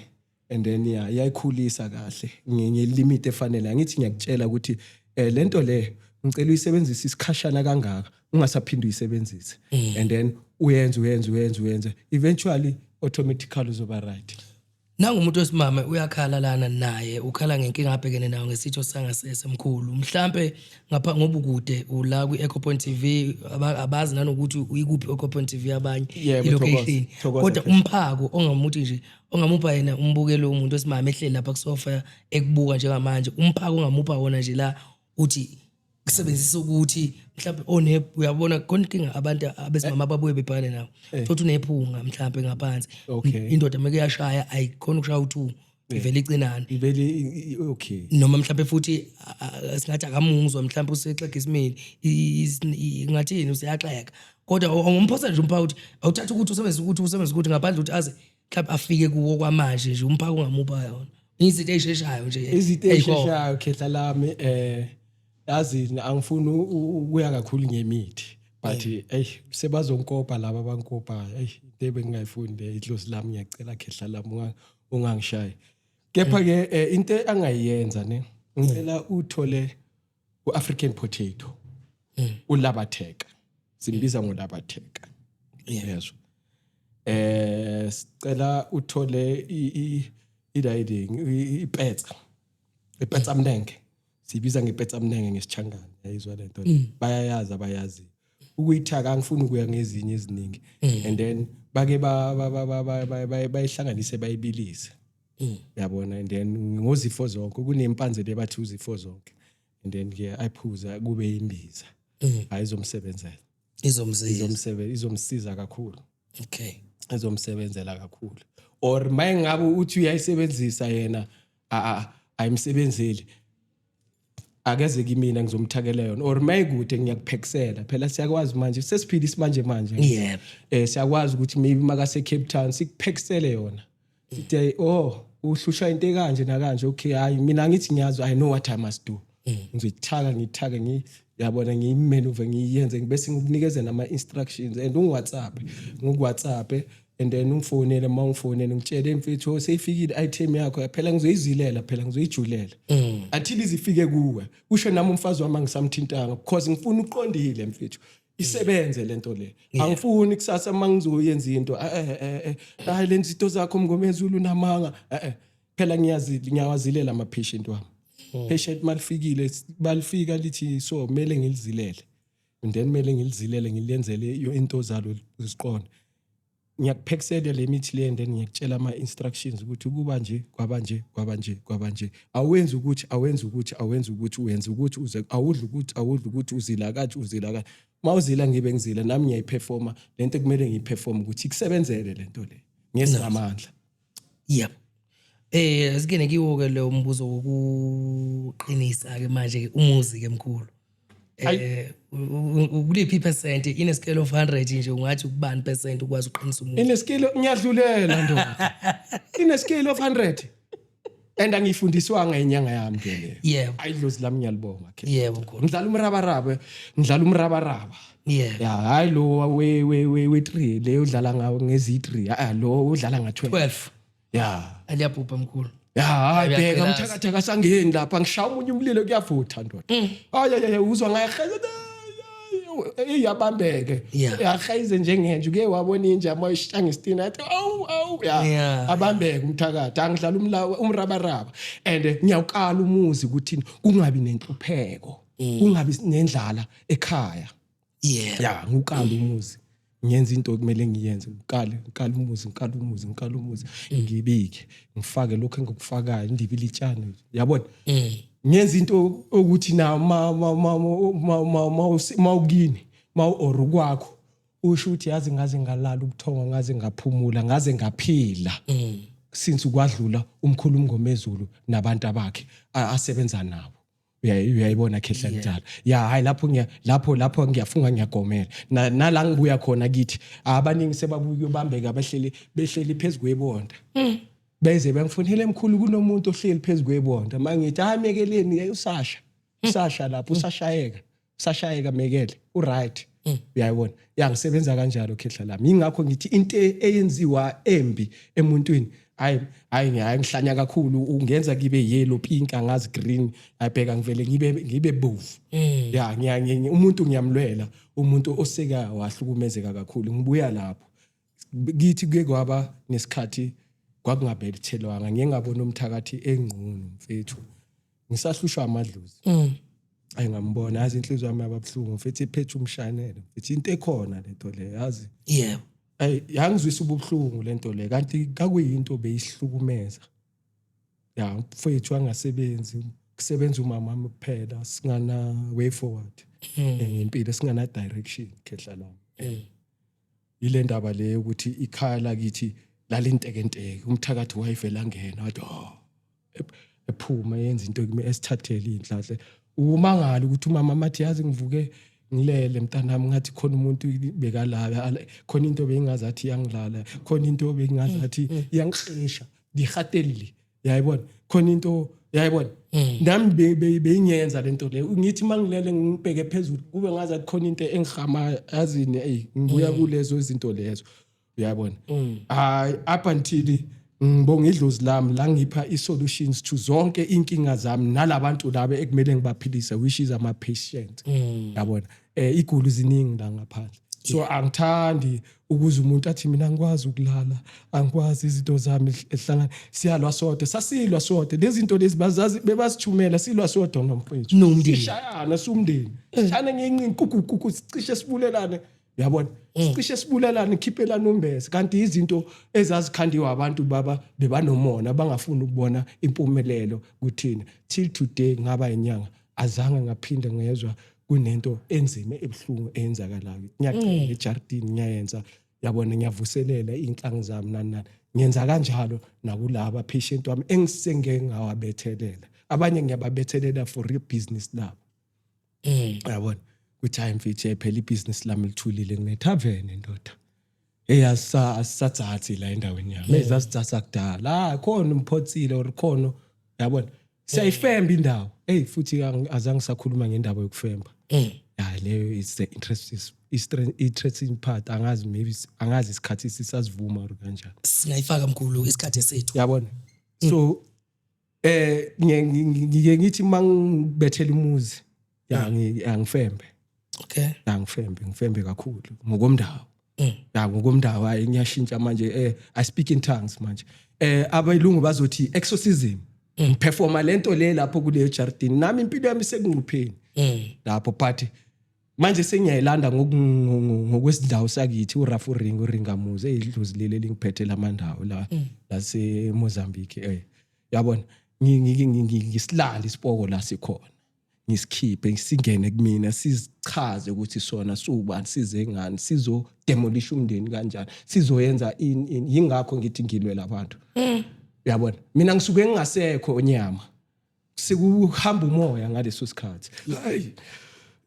and then ya iyayikhulisa kahle ngelimit efanele. Angithi ngiyakutshela ukuthi lento le ngicela uyisebenzise isikhashana kangaka, ungasaphindi uyisebenzise, and then uyenze uyenze uyenze uyenze, eventually automatically uzoba right. Nangumuntu wesimame uyakhala lana, naye ukhala ngenkinga abhekene nayo ngesitho sangasese, mkhulu. Mhlambe ngapha ngoba ukude ula kwi-Echo Point TV, abazi nanokuthi uyikuphi Echo Point TV abanye, Yebo, i-location. Thokoza, thokoza, Kodwa Khehla. umphako ongamuthi nje, ongamupha yena umbukelo, umuntu wesimame ehleli lapha kusofa ekubuka njengamanje, umphako ongamupha wona nje la, uthi kusebenzisa ukuthi mhlawumbe one, uyabona khona inkinga abantu abesimama ababuye bebhekane nawo, thothi unephunga mhlawumbe ngaphansi. Indoda meke yashaya, ayikhona ukushaya u-two, ivele icinane. Ivele okay. Noma mhlawumbe futhi singathi akamuzwa, mhlawumbe usexega isimili, ngathini, useyaxeka, kodwa awumphosa nje umphako ukuthi awuthatha ukuthi usebenzise ukuthi usebenzise ukuthi, ngaphandle ukuthi aze mhlawumbe afike kuwo kwamanje nje, umphako ongamupha yona, izinto ey'sheshayo nje. Izinto ey'khona. Ey'sheshayo, khehla lami, yazi angifuni ukuya kakhulu ngemithi, but ey, sebazonkopa laba abankopayo. Ey, into ebengingayifuni le, idlozi lami, ngiyacela khehla lami, ungangishayi. Kepha ke into angayenza ne, ngicela uthole uAfrican potato, ulabatheka, simbiza ngolabatheka, yezwa. Sicela uthole i i ipetsa, ipetsa mnenge, siyibiza ngepetsa mnenge ngesichangane, yayizwa lento, bayayazi abayazi. Ukuyithaka angifuni ukuya ngezinye eziningi, and then bake bayihlanganise, bayibilise, yabona, and then ngozifo zonke kunempanze le bathi uzifo zonke, and then ke ayiphuza kube imbiza, ayizomsebenzela. Izomsiza. Izomsiza kakhulu. Izomsebenzela kakhulu, or mayengabe uthi uyayisebenzisa yena ayimsebenzeli, akeze kimina, ngizomthakela yona, or mayikude ngiyakuphekisela. Phela siyakwazi manje, sesiphila isimanje manje. Siyakwazi ukuthi maybe makase Cape Town sikuphekisele yona, sithi, "Oh, uhlushwa into ekanje nakanje." Okay, hayi, mina ngithi ngiyazi, I know what I must do. Ngizoyithaka, ngiyithake, yabona, ngiyimenuve, ngiyenze, bese ngikunikeze nama instructions and ungi-WhatsApp, ngiku-WhatsApp, and then ungifonele. Uma ungifonele, ngitshele, "Mfethu, oh, seyifikile item yakho." Phela ngizoyizilela, phela ngizoyijulela until izifike kuwe. Kusho nami umfazi wami angisamthintanga because ngifuna uqondile, mfethu, isebenze lento le. Angifuni kusasa mangizoyenza into, hayi, lenza into zakho, Mngomezulu, unamanga. Phela ngiyazi, ngiyawazilela ama patient wami. Patient malifikile, balifika lithi so kumele ngilizilele, and then kumele ngilizilele, ngilenzele into zalo ziqonde. Ngiyakuphekisela le mithi le, and then ngiyakutshela ama-instructions ukuthi kuba nje, kwaba nje, kwaba nje, kwaba nje, awenzi ukuthi, awenzi ukuthi, awenzi ukuthi, uyenza ukuthi uze awudli ukuthi, awudli ukuthi, uzila kanje, uzila kanje. Uma uzila, ngibe ngizila nami, ngiyayiperforma lento ekumele ngiyiperforme ukuthi ikusebenzele lento le ngesinamandla. Yep. Asikene kiwo ke lo mbuzo wokuqinisa ke manje ke umuzi ke, mkhulu. Ukuliphi percent in a scale of 100 nje, ungathi ukubani percent ukwazi uqinisa umuzi? In a scale, ngiyadlulela ndoda, in a scale of 100, and angiyifundiswanga inyanga yami ke leyo. Ayidlozi lami ngiyalibonga ke. Yebo, mkhulu. Ngidlala umrabaraba, ngidlala umrabaraba. Ya, hayi, lo we 3 leyo udlala ngawo ngezi 3, ah, lo udlala nga 12. 12. Ya. Aliyabhubha, mkhulu. Ya, hayi, bheka. Uyagqilaza. Umthakathi akasangeni lapha, ngishaya omunye umlilo, kuyavutha ndoda. Hayi, hayi, uzwa ngaye, iyabambeke. Yahayize njengenje uke wabona inja uma ishanga isitina, athi awu awu, ya. Abambeke umthakathi. Angidlala umrabaraba and ngiyawukala umuzi ukuthi kungabi nenhlupheko, kungabi nendlala ekhaya. Ya, ngukala umuzi, ngiyenza into okumele ngiyenze, ngikale, ngikale umuzi, ngikale umuzi, ngikale umuzi, ngibike, ngifake lokho engikufakayo, ndibile itshani, yabona, ngiyenza into ukuthi na ma ma ma ma ma ma ukini ma or kwakho usho ukuthi, yazi, ngaze ngalala ubuthongo, ngaze ngaphumula, ngaze ngaphila since kwadlula umkhulu uMngomezulu nabantu abakhe asebenza nabo. Uyayibona khehla njalo. Ya, hayi, lapho ngiya lapho ngiyafunga, ngiyagomela. Nala ngibuya khona kithi abaningi sebabuya kuyobambeka, behleli behleli phezu kwebonda, beze bengifonele, "Emkhulu, kunomuntu ohleli phezu kwebonda." Mangithi, "Hayi, mekeleni, usasha, usasha lapho, usashayeka, usashayeka, mekele, uright." Uyayibona, ya, ngisebenza kanjalo khehla lami. Ingakho ngithi into eyenziwa embi emuntwini, hayi, hayi, hayi, ngihlanya kakhulu, ungenza kibe yellow, pink, angazi, green, ayibheka, ngivele ngibe bovu. Ya, umuntu ngiyamlwela, umuntu oseka wahlukumezeka kakhulu. Ngibuya lapho kithi kuke kwaba nesikhathi kwakungabelethelwanga, ngiye ngabona umthakathi engqunu, mfethu, ngisahlushwa amadlozi. Ayi, ngambona, yazi, inhliziyo yami yababuhlungu, mfethu, iphethe umshanelo, mfethu, into ekhona lento le, yazi. Ayi, yangizwisa ubuhlungu lento le, kanti kakuyinto beyihlukumeza, ya, mfethu, angasebenzi, kusebenza umama wami kuphela, singana way forward ngempilo, singana direction, khehla lami. Ile ndaba le ukuthi ikhaya lakithi lalintekenteke, umthakathi wayevela angena, wathi oh, ephuma yenza into kimi, esithathele inhlanhla. Umangala ukuthi umama mathi, "Yazi, ngivuke ngilele, mntanami, ngathi khona umuntu bekalala, khona into beyingazathi iyangilala, khona into beyingazathi iyangihlisha dihatelli." Yayibona, khona into, yayibona, nami beyingenza lento le. Ngithi mangilele ngibheke phezulu, kube ngazathi khona into engihama, yazini. Ey, ngibuya kulezo izinto lezo, uyabona. Hayi, up until ngibonga idlozi lami la ngipha i-solutions to zonke inkinga zami nalabantu laba ekumele ngibaphilise, which is ama-patient, yabona. Igulu ziningi la ngaphandle. So angithandi ukuze umuntu athi mina angikwazi ukulala, angikwazi, izinto zami ehlangana. Siyalwa sodwa, sasilwa sodwa. Lezi zinto lezi bazazi, bebasithumela, silwa sodwa nomfethu. Nomndeni. Sishayana siwumndeni, sishayana ngencinci, kuku kuku, sicishe sibulelane, uyabona, sicishe sibulelane, khiphelane umbese, kanti izinto ezazikhandiwe abantu baba bebanomona, bangafuni ukubona impumelelo kuthina. Till today ngaba inyanga, azange ngaphinde ngezwa kunento enzima ebuhlungu eyenzakalayo. Ngiyacela ejardini, ngiyayenza, yabona, ngiyavuselela iy'nhlangi zami, nani nani, ngenza kanjalo nakulaba patient wami engisengeke ngawabethelela. Abanye ngiyababethelela for ibhizinisi labo, yabona, kuthi hayi mfethu, phela ibhizinisi lami lithulile, nginethaveni ndoda. Hey, asisathathi la endaweni yami, ezasithatha kudala. Ah, khona umphotsile or khona, yabona, siyayifemba indawo. Hey, futhi azange sakhuluma ngendaba yokufemba. Ya, leyo is the interesting part. Angazi, maybe angazi isikhathi sisasivuma or kanjani. Singayifaka mkhulu, isikhathi sethu. Yabona, so ngike ngithi mangibethela umuzi ya, angifembe. Ya, ngifembe, ngifembe kakhulu ngokomndawo. Ya, ngokomndawo, hayi, ngiyashintsha manje. I speak in tongues manje. Abelungu bazothi exorcism. Ngiperforma lento le lapho kuleyo jardini, nami impilo yami sekungcupheni lapho, but manje sengiyayilanda ngokwesindawo sakithi, urafu ring uringamuzi eyidlozi leli elingiphethe lamandawo la lase Mozambique. Yabona, ngisilanda isipoko la sikhona, ngisikhiphe singene kumina, sizichaze ukuthi sona siwubani, size ngani, sizo demolish umndeni kanjani, sizoyenza ini ini. Yingakho ngithi ngilwela abantu, uyabona. Mina ngisuke ngingasekho onyama, sekuhamba umoya ngaleso sikhathi. Hayi,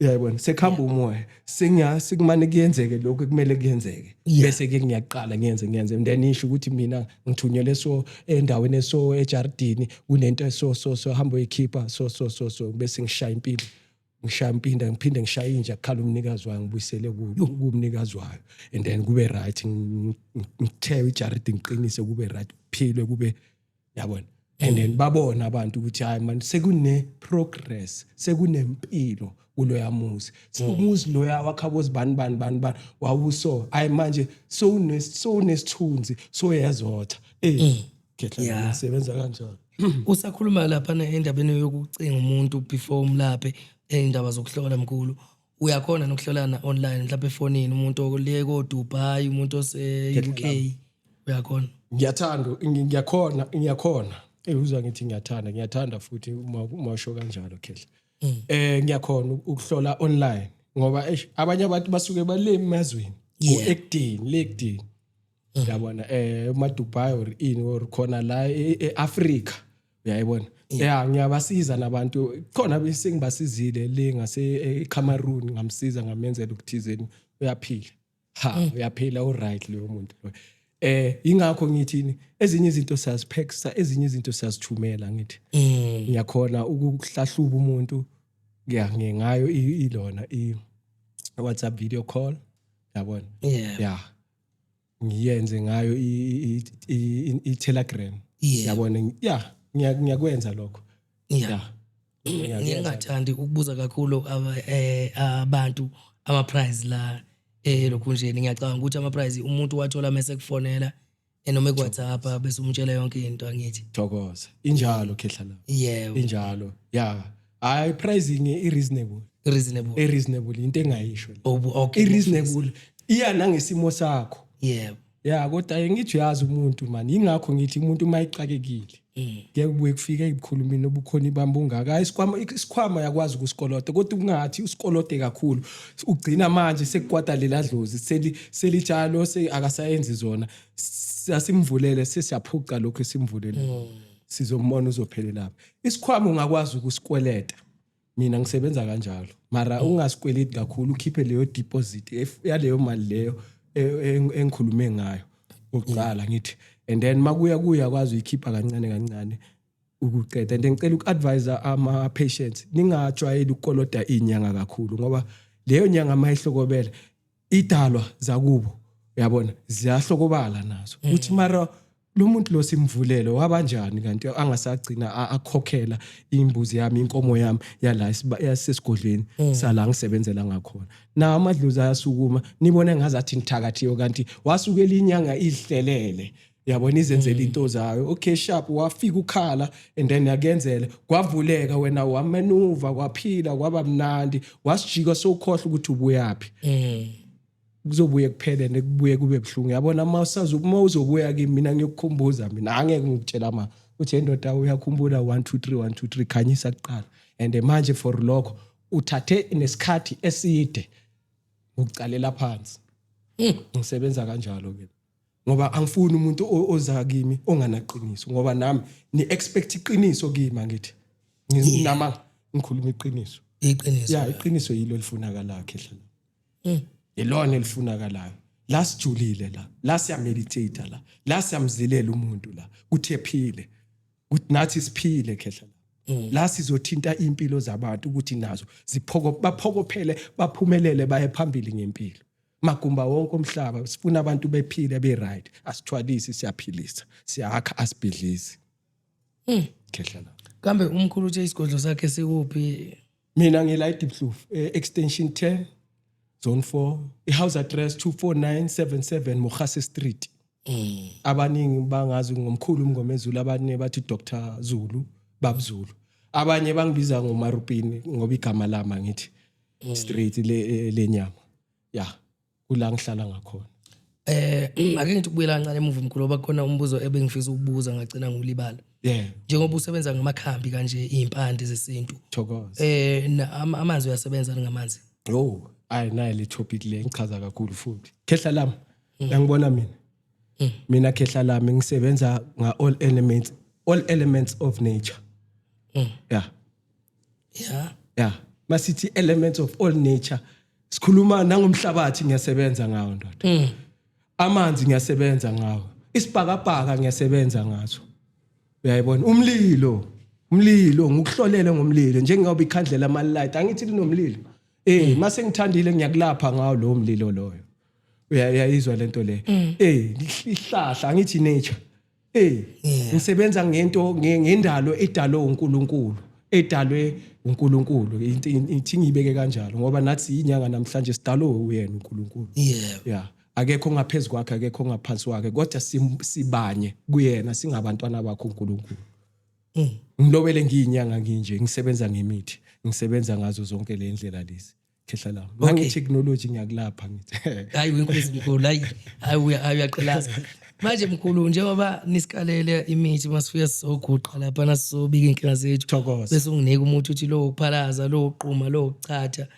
uyayibona, sekuhamba umoya, sengiya sekumane kuyenzeke lokho ekumele kuyenzeke, bese ke ngiyaqala ngiyenze ngiyenze, and then isho ukuthi mina ngithunyelwe so endaweni eso ejardini, kunento eso so so, hamba uyikhipha so so so so, bese ngishaya impilo, ngishaya impinda, ngiphinde ngishaya inja, kukhala umnikazi wayo, ngibuyisele kumnikazi wayo, and then kube right, ngithe ijaridi ngiqinise, kube right, kuphilwe, kube, yabona, and then babona abantu ukuthi hayi man, sekune progress, sekunempilo kuloya muzi. Umuzi loya wakhabo zibani bani bani bani wawuso, hayi manje sowunesithunzi, soyezotha, khehla. Ngisebenza kanjalo. Usakhuluma lapha endabeni yokucinga umuntu before umlaphe, indaba zokuhlola mkhulu, uyakhona nokuhlolana online, mhlawumbe efonini, umuntu ole ko Dubai, umuntu ose UK, uyakhona? Ngiyathanda, ngiyakhona, ngiyakhona. Uzwa ngithi ngiyathanda, ngiyathanda futhi uma usho kanjalo, khehla. Ngiyakhona ukuhlola online ngoba eish, abanye abantu basuke bale emazweni ekudeni, le ekudeni, yabona, uma Dubai or ini or khona la eAfrica, uyayibona. Ya, ngiyabasiza nabantu khona, bese ngibasizile le ngase eCameroon, ngamsiza, ngamenzela ukuthizeni, uyaphila, ha, uyaphila, uright leyo muntu loyo. Ingakho ngithi ezinye izinto siyaziphekisa, ezinye izinto siyazithumela. Ngithi ngiyakhona ukuhlahluba umuntu ya ngayo ilona i WhatsApp video call, yabona. Ya, ngiyenze ngayo i Telegram, yabona. Ya, ngiyakwenza lokho. Ya. Ngingathandi ukubuza kakhulu abantu ama price la lokhu nje. Ngiyacabanga ukuthi ama price umuntu wathola mase kufonela noma ku WhatsApp, bese umtshela yonke into, angithi? Thokoza, injalo khehla la. Injalo ya, hayi, pricing i reasonable. Reasonable. I reasonable, into engayisho le. Oh, okay. I reasonable, iya nangesimo sakho. Ya, kodwa ngithi uyazi umuntu man, ingakho ngithi umuntu uma ixakekile ngeke kubuye kufike ebukhulumini obukhona ibamba ungaka. Hayi, isikhwama yakwazi ukusikolota, kodwa ungathi usikolote kakhulu, ugcina manje sekukwata lela dlozi selitshalo se akasayenzi zona. Sasimvulele, sesiyaphuca lokho esimvulele, sizombona uzophelela lapha. Isikhwama ungakwazi ukusikweleta, mina ngisebenza kanjalo, mara ungasikweleti kakhulu, ukhiphe leyo deposit yaleyo mali leyo engikhulume ngayo ukuqala ngithi, and then makuya kuya kwazi uyikhipha kancane kancane ukuqeda. And ngicela uku-advise ama-patients, ningajwayeli ukukoloda iy'nyanga kakhulu, ngoba leyo nyanga mayihlokobela idalwa zakubo, uyabona, ziyahlokobala nazo, uthi mara Lo muntu lo simvulele wabanjani kanti angasagcina akhokhela imbuzi yami, inkomo yami yala yasesigodlweni sala ngisebenzela ngakhona. Na amadlozi ayasukuma, nibone ngazathi nithakathiwe, kanti wasukela inyanga ihlelele, yabona, izenzela into zayo. Okay, sharp, wafika ukhala and then yakenzela, kwavuleka, wena wamenuva, kwaphila, kwaba mnandi, wasijika sowukhohlwa ukuthi ubuyaphi. Kuzobuye kuphele, nekubuye kube buhlungu, yabona. Uma uzobuya kimi mina ngiyokukhumbuza, mina angeke ngikutshela ma uthi endoda uyakhumbula 1 2 3 1 2 3, khanyisa kuqala. And manje for lokho uthathe nesikhathi eside ukucalela phansi. Ngisebenza kanjalo ke ngoba angifuni umuntu oza kimi onganaqiniso, ngoba nami ni expect iqiniso kimi, angithi nginama ngikhuluma iqiniso. Iqiniso. Ya, iqiniso yilo elifunakalayo, khehla. Ilona elifunakalayo la, sijulile la, la siyameditate la, la siyamzilela umuntu la kuthi ephile, kuthi nathi siphile, khehla. La la sizothinta impilo zabantu ukuthi nazo ziphoko, baphokophele, baphumelele, baye phambili ngempilo magumba wonke omhlaba. Sifuna abantu bephile, be right. Asithwalisi, siyaphilisa, siyakha, asibhidlisi, khehla la. Kambe umkhulu uthe isigodlo sakhe sikuphi? Mina ngila eDiepkloof, extension 10, zone 4, i-house address 24977 Mogase Street. Abaningi bangazi ngomkhulu uMngomezulu, abanye bathi Dr Zulu, Bab Zulu, abanye bangibiza ngoMarupini ngoba igama lami ngithi street le lenyama ya kula ngihlala ngakhona. Ake ngithi ukubuyela kancane emuva, mkhulu, ngoba khona umbuzo ebengifisa ukubuza ngagcina ngulibala. Njengoba usebenza ngamakhambi kanje, izimpande zesintu. Thokoza. Amanzi uyasebenza ngamanzi? Oh, ayi, nayi le topic le ngichaza kakhulu futhi. Khehla lami, uyangibona mina. Mina khehla lami ngisebenza nga all elements, all elements of nature. Yeah. Yeah. Masithi elements of all nature, sikhuluma nangomhlabathi, ngiyasebenza ngawo ndoda. Amanzi ngiyasebenza ngawo. Isibhakabhaka ngiyasebenza ngaso. Uyayibona, umlilo, umlilo ngikuhlolele ngomlilo, njengoba ikhandlela ama-light angithi linomlilo. Mase ngithandile ngiyakulapha ngawo lo mlilo loyo. Uyayizwa lento le? Ihlahla angithi nature. Ngisebenza ngento ngendalo edalwe uNkulunkulu, edalwe uNkulunkulu. Ithi ngibeke kanjalo ngoba nathi inyanga namhlanje sidalwe uyena uNkulunkulu. Yeah, akekho ngaphezulu kwakhe, akekho ngaphansi kwakhe, kodwa sibanye kuyena, singabantwana bakhe uNkulunkulu. Ngilobele ngiyinyanga nginje, ngisebenza ngemithi, ngisebenza ngazo zonke le ndlela lezi, khehla lami. Nange-technology ngiyakulapha ngithi. Hayi wenkosi mkhulu, hayi hayi, uyaqhilaza manje mkhulu, njengoba nisikalele imithi masifika sizoguqa lapha nasisobika iy'nkinga zethu. Thokoza. Bese unginika umuthi, uthi lo ukuphalaza, lo uquma, lo ukuchatha,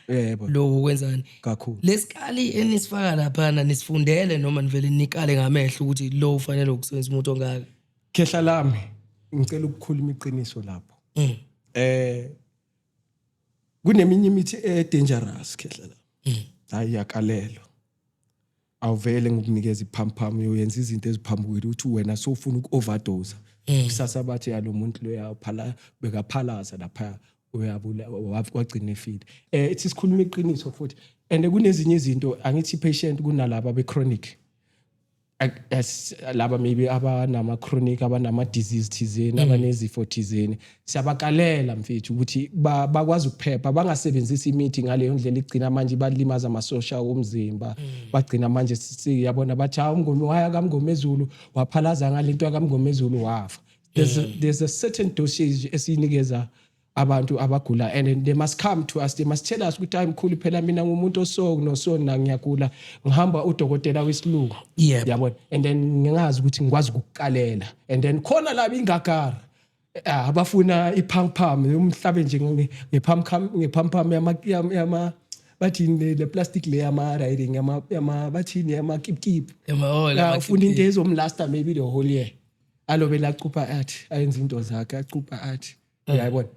lo ukwenzani. Kakhulu. Lesikali enisifaka laphana nisifundele noma nivele nikale ngamehlo ukuthi lo ufanele ukusebenzisa umuthi ongaka? Khehla lami, ngicela ukukhuluma iqiniso lapho. Kuneminye imithi e dangerous, khehla la. Hayi, yakalelwa, awuvele ngikunikeza iphampam uyenza izinto eziphambukile ukuthi wena sowufuna uku-overdose. Kusasa bathi yalo muntu lo yaphala, bekaphalaza lapha, uyabula, wagcina efile. Ithi sikhuluma iqiniso futhi, and kunezinye izinto angithi patient kunalaba be chronic, as laba maybe abanama chronic, abanama disease thizeni, abanezifo thizeni, siyabakalela mfethu ukuthi bakwazi ukuphepha, bangasebenzisi imithi ngaleyo ndlela igcina manje balimaza amasosha omzimba. Bagcina manje siyabona bathi hawu, umngomi waya kaMngomezulu, waphalaza ngalento yakaMngomezulu, wafa. There's a certain dosage esiyinikeza abantu abagula, and then they must come to us, they must tell us ukuthi hayi mkhulu, phela mina ngumuntu oso noso na ngiyagula, ngihamba udokotela wesilungu. Yabona, and then ngingazi ukuthi ngikwazi ukukukalela, and then khona laba ingagara, abafuna iphampam umhlabe nje ngephampam yama bathini le plastic le yama riding yama bathini yama kip kip. Oh, La ufuna into ezomlasta maybe the whole year, alobe lacupha athi ayenza into zakhe, acupha athi, uyayibona,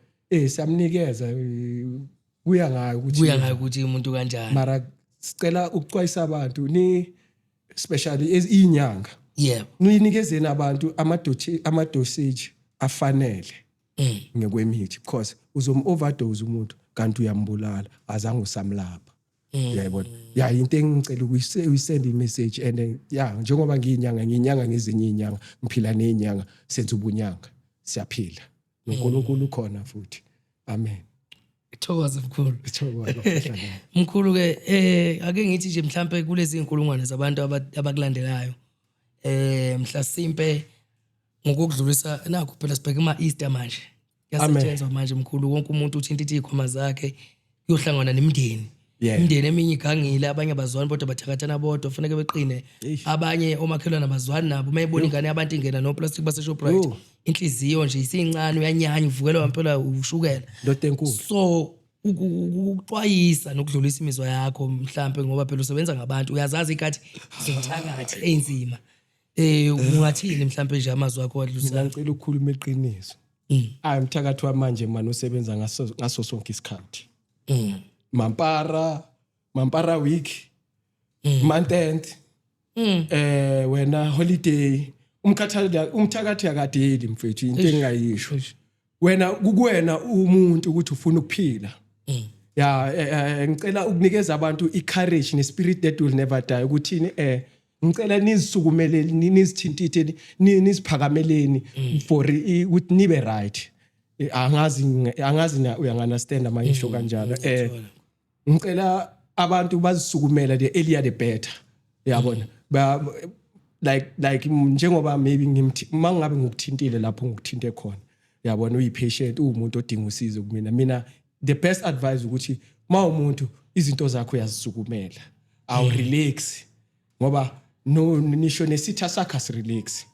siyamnikeza, kuya ngayo ukuthi Kuya ngayo ukuthi umuntu kanjani. Mara sicela ukuxwayisa abantu ni especially inyanga, niyinikezeni abantu ama dosage afanele ngekwemithi, because uzom overdose umuntu kanti uyambulala, azange usamlapha. Uyayibona? Ya, into engicela ukuyisend i-message and ya, njengoba ngiyinyanga, ngiyinyanga ngezinye izinyanga, ngiphila nezinyanga, senza ubunyanga, siyaphila, noNkulunkulu ukhona futhi. Amen. Thokoza, mkhulu. Thokoza. Mkhulu ke, ake ngithi nje mhlambe kulezi inkulungwane zabantu abakulandelayo, mhlasimpe ngokudlulisa nakho phela, sibheke ama Easter manje, kuyasetshenzwa manje, mkhulu. Wonke umuntu uthinta izikhwama zakhe, kuyohlangana nemindeni. Imindeni eminye igangile, abanye abazwani bodwa, bathakathana bodwa, kufanele beqine. Abanye omakhelwane abazwani nabo. Uma ebona ingane yabantu ingena no-plastic base-Shoprite, inhliziyo nje isincane, uyanyanya, uvukelwa ngempela ushukela. Ndoda enkulu. So ukuxwayisa nokudlulisa imizwa yakho mhlampe, ngoba phela usebenza ngabantu, uyazazi ikathi zokuthakathi eyinzima, ungathini mhlampe nje amazwi akho Mina wadlulisa? ngicela ukukhuluma iqiniso. Hayi, umthakathi wamanje mani usebenza ngaso sonke isikhathi. Mampara week, month end, wena holiday, umkhathali, umthakathi akadeli, mfethu. Into engingayisho wena, kukuwena umuntu ukuthi ufuna ukuphila. Ya, ngicela ukunikeza abantu i-courage ne-spirit that will never die. Ukuthini? Ngicela nizisukumeleni, nizithintithe, niziphakameleni for ukuthi nibe right. Angazi uyangi-understand uma ngisho kanjalo. Ngicela abantu bazisukumela, the earlier the better, yabona. Like njengoba maybe ngimthi mangabe ngikuthintile lapho ngikuthinte khona, yabona, uyi-patient, uwumuntu odinga usizo kumina, mina the best advice ukuthi ma umuntu izinto zakho uyazisukumela, awu relax, ngoba no nisho nesitha sakho asirelax,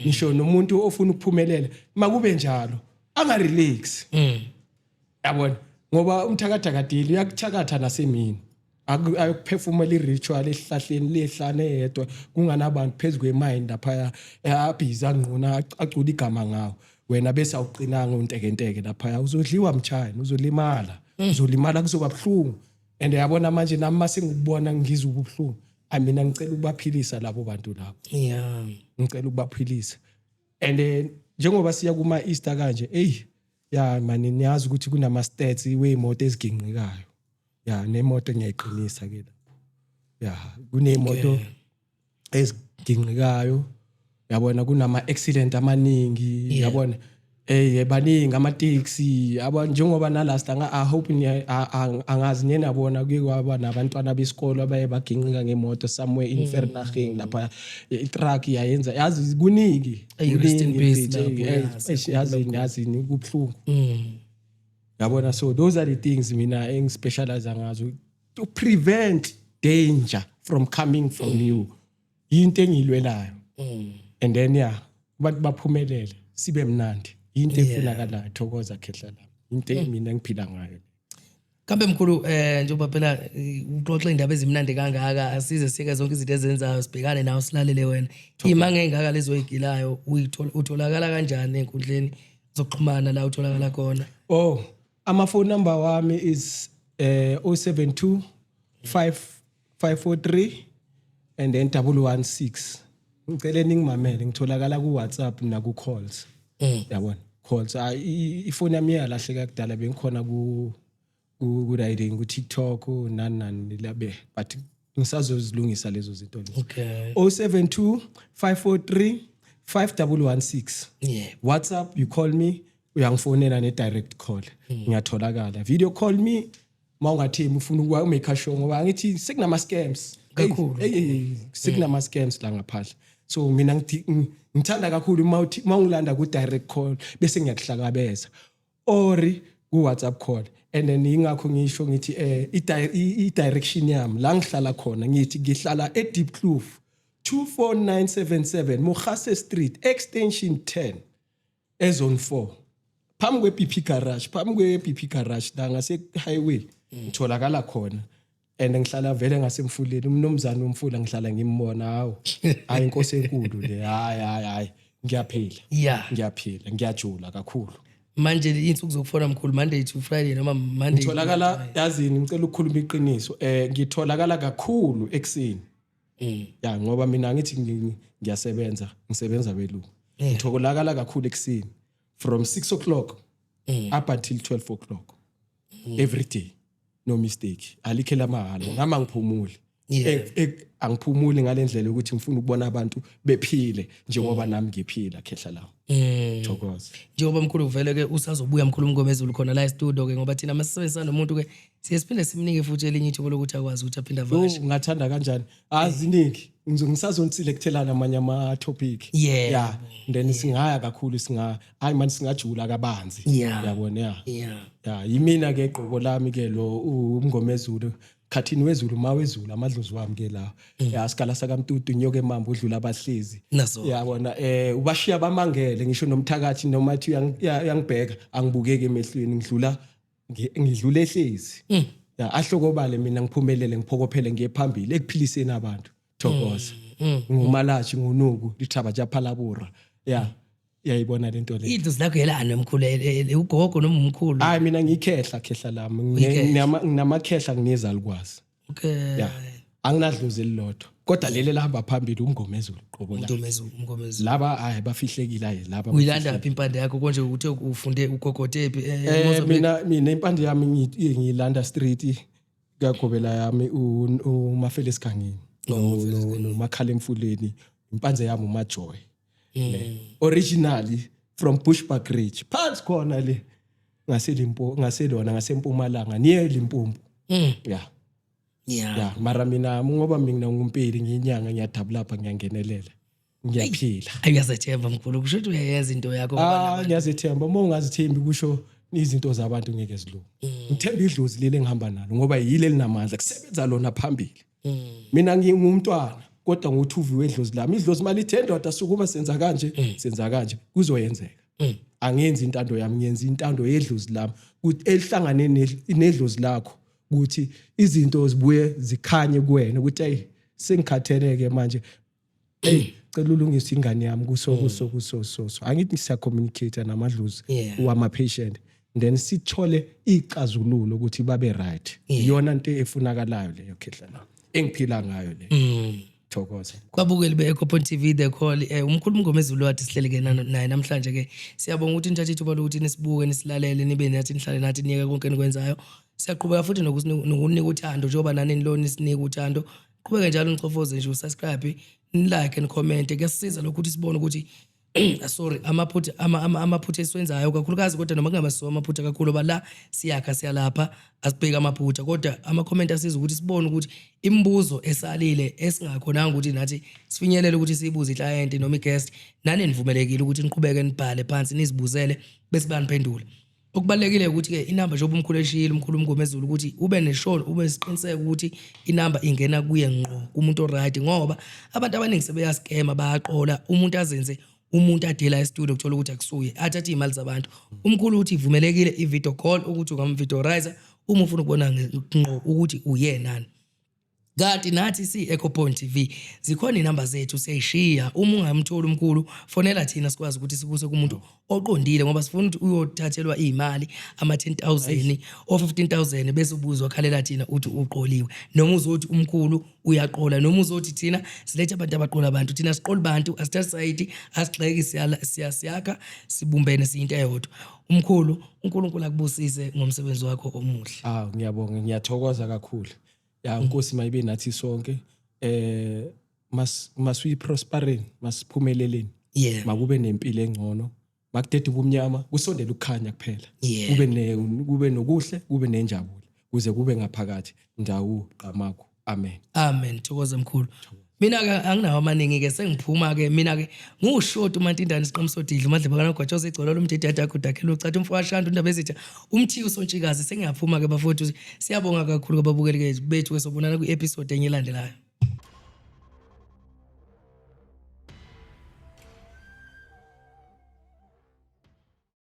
nisho nomuntu ofuna ukuphumelela makube njalo anga-relax, yabona, ngoba umthakathi akadeli, uyakuthakatha nasemini. Ayokuphefumela i-ritual esihlahleni lehlane eyedwa, kunganabantu, phezu kwemayini laphaya, abhizi angquna, acula igama ngawo wena, bese awuqinanga, untekenteke laphaya, uzodliwa mchayina, uzolimala, uzolimala, kuzoba buhlungu. And yabona manje nami mase ngikubona ngizwa ubuhlungu. Ayi, mina ngicela ukubaphilisa labo bantu labo. Ngicela ukubaphilisa. And njengoba siya kuma Easter kanje, ey ya mani, niyazi ukuthi kunama stats weyimoto eziginqikayo. Ya, nemoto ngiyayiqinisa ke lapho. Ya, kunemoto eziginqikayo, yabona, kunama accident amaningi, yabona. Baningi amateksi aba njengoba na last anga I hope angazi niye nabona, kuye kwaba nabantwana besikolo abaye baginqika ngemoto somewhere in Vereeniging lapha, i-truck yayenza, yazi kuningi. Hey, rest in Kuningi, peace mfethu. lapho, yazi, Eish, yazini kubuhlungu, yabona. So those are the things mina engispecialize ngazo, to prevent danger from coming from you. Into engiyilwelayo. And then yeah, abantu baphumelele, sibe mnandi, into efunakalayo. Thokoza, khehla lami, into mina engiphila ngayo. Kambe mkhulu, njengoba phela uxoxa indaba ezimnandi kangaka, asize siyeke zonke izinto ezenzayo, sibhekane nawe, silalele wena. Imanga engaka lezo oyigilayo, uyithola, utholakala kanjani enkundleni zokuxhumana la utholakala khona? Oh, ama phone number wami is 072 5 543 and then 116. Ngicela ningimamele, ngitholakala ku WhatsApp na ku calls. Yabona? Calls. Ah, ifoni yami iyalahleka kudala, bengikhona ku riding ku TikTok nani nani labe, but ngisazozilungisa lezo zinto lezo. 072 543 5116. WhatsApp, you call me, uyangifonela ne direct call. Ngiyatholakala. Video call me mawungathembi, ufuna ukuwa make sure, ngoba angithi sekunama scams. Kakhulu. Hey, hey, hey, sekunama scams la ngaphandle. So mina ngithanda kakhulu mawuthi mawungilanda ku direct call bese ngiyakuhlakabeza or ku WhatsApp call. And then ingakho ngisho ngithi i direction yami la ngihlala khona, ngithi ngihlala e Diepkloof, 24977 Mogase Street, extension 10, ezone 4, phambi kwe-BP garage, phambi kwe-BP garage la ngase highway ngitholakala khona. And ngihlala vele ngasemfuleni, umnumzane womfula ngihlala ngimbona. Hawo, hayi, inkosi enkulu le. Hayi, hayi, hayi, ngiyaphila. Ngiyaphila, ngiyajula kakhulu. Manje insuku zokufona, mkhulu, Monday to Friday noma Monday? Ngitholakala, yazini, ngicela ukukhuluma iqiniso, ngitholakala kakhulu ekuseni. Ya, ngoba mina ngithi ngiyasebenza, ngisebenza belungu. Ngitholakala kakhulu ekuseni from 6 o'clock up until 12 o'clock every day. No mistake, alikho lamahhala, nami angiphumuli. Yeah. Angiphumuli ngalendlela ukuthi ngifuna ukubona abantu bephile njengoba nami ngiphila, khehla lami. Thokoza. Njengoba mkhulu vele ke usazobuya mkhulu Mngomezulu khona la e-studio ke, ngoba thina masisebenzisana nomuntu ke siye siphinde simnike futhi elinye ithuba lokuthi akwazi ukuthi aphinde avakashe. Oh, ngingathanda kanjani, aziningi, ngisazoniselectelana amanye ama-topic. Yeah, then singaya kakhulu, singa hayi mani, singajula kabanzi. Yabona, yeah. Ya, yimina ke gqoko lami ke lo uMngomezulu khathini wezulu, ma wezulu, amadlozi wami ke la ya, sigala sakamtutu, inyoka emamba, udlula abahlezi. Nazo. Yabona, ubashiya bamangele, ngisho nomthakathi noma athi uyangibheka, angibukeki emehlweni, ngidlula ngidlula ehlezi ya, ahlokobale mina, ngiphumelele, ngiphokophele, ngiye phambili ekuphiliseni abantu. Thokoza. Ngumalashi, ngunuku lithaba japhalabura, ya, yayibona lento le. Idlozi lakho yelani mkhulu, ugogo noma umkhulu? Hayi, mina ngiyikhehla, khehla lami. Uyikhehla. Nginaamakhehla, nginezalukwazi. Ya, anginadlozi elilodwa, kodwa leli elihamba phambili uMngomezulu qobo la. Mngomezulu, Mngomezulu. Laba hayi, bafihlekile, hayi laba. Uyilanda phi impande yakho konje, uthe ufunde ugogote phi? Mina impande yami ngiyilanda street kagobela yami uMafele Sigangeni noMakhala emfuleni, impanze yami uMajoy le, originally from Bushbuckridge, phansi khona le ngaseLimpo, ngaselona ngasempumalanga, near Limpopo. Yeah. Yeah, mara mina ngoba mina ngumpeli, ngiyinyanga, ngiyadabula lapha, ngiyangenelela, ngiyaphila. Ayi, uyazethemba mkhulu, kusho ukuthi uyayenza into yakho ngoba Ah, ngiyazethemba. Uma ungazithembi, kusho izinto zabantu ngeke zilunge. Ngithemba idlozi leli engihamba nalo, ngoba yile elinamandla, kusebenza lona phambili. Mina ngingumntwana, kodwa nguthuvi wedlozi lami. Idlozi malithe, "Ndoda, sukuma, senza kanje, senza kanje," kuzoyenzeka. Angenzi intando yami, ngiyenza intando yedlozi lami, ukuthi elihlangane nedlozi lakho, ukuthi izinto zibuye zikhanye kuwena, ukuthi hey, sengikhatheleke manje, hey, cela ulungise ingane yami kuso kuso kuso so so. Angithi siya communicate namadlozi wama patient, then sithole icazululo ukuthi babe right. Iyona into efunakalayo leyo, khehla la, engiphila ngayo le. Thokoza. Babukeli be-Echo Point TV, The Call, umkhulu Mngomezulu wathi sihleli ke naye namhlanje ke. Siyabonga ukuthi nithathe ithuba lokuthi nisibuke, nisilalele, nibe nathi, nihlale nathi, niyeke konke enikwenzayo. Siyaqhubeka futhi nokunika uthando njengoba nani nilona isinika uthando. Qhubeke njalo nichofoze nje usubscribe, nilike, nicomment. Kuyasisiza lokhu ukuthi sibone ukuthi sorry, amaphutha amaphutha esiwenzayo kakhulukazi, kodwa noma kungabasiwo amaphutha kakhulu, ba la siyakha, siyalapha, asibheki amaphutha, kodwa ama-comment asiza ukuthi sibone ukuthi imibuzo esalile esingakhonanga ukuthi nathi sifinyelele ukuthi siyibuze i-client noma i-guest, nani nivumelekile ukuthi niqhubeke nibhale phansi, nizibuzele, bese baniphendula. Okubalulekile ukuthi-ke inamba, njengoba umkhulu eshiyile, umkhulu uMngomezulu, ukuthi ube nesure, ube nesiqiniseko ukuthi inamba ingena kuye ngqo, kumuntu oright, ngoba abantu abaningi sebeyaskema, bayaqola umuntu, azenze umuntu adela e-studio, kuthola ukuthi akusuye, athathe iy'mali zabantu. Umkhulu uthi ivumelekile i-video call, ukuthi ungamvideorize uma ufuna ukubona ngqo ukuthi uyenani. Kanti nathi si-Echo Point TV, zikhona iy'namba zethu, siyayishiya. Uma ungamtholi umkhulu, fonela thina, sikwazi ukuthi sikuse kumuntu oqondile, ngoba sifuna ukuthi uyothathelwa iy'mali ama-10 000 o-15 000, bese ubuzwa khalela thina uthi uqoliwe, noma uzothi umkhulu uyaqola, noma uzothi thina silethe abantu abaqola abantu. Thina siqola abantu, asithathi sayidi, asigxeki, siyakha, sibumbene, siyinto eyodwa. Umkhulu, uNkulunkulu akubusise ngomsebenzi wakho omuhle. Ah, ngiyabonga, ngiyathokoza kakhulu. Ya, inkosi mayibe nathi sonke. Mas masiyi prospereni, masiphumeleleni. Makube nempilo engcono. Makudede ubumnyama, kusondele ukukhanya kuphela. Kube nokuhle, kube nenjabulo. Kuze kube ngaphakathi. Ndawo qamakho. Amen. Amen. Thokoza mkhulu. Mina ke anginawo amaningi ke, sengiphuma ke mina ke, ngushoti uMantindane, siqomsodidla uMadleba kanogwatshoza, igcolo lomdidi yadakho dakhela ucathi umfo washanda undaba ezitha umthiyo usontshikazi. Sengiyaphuma ke bafowethu. Siyabonga kakhulu kubabukeli ke bethu ke, sobonana kwi-episode enye elandelayo.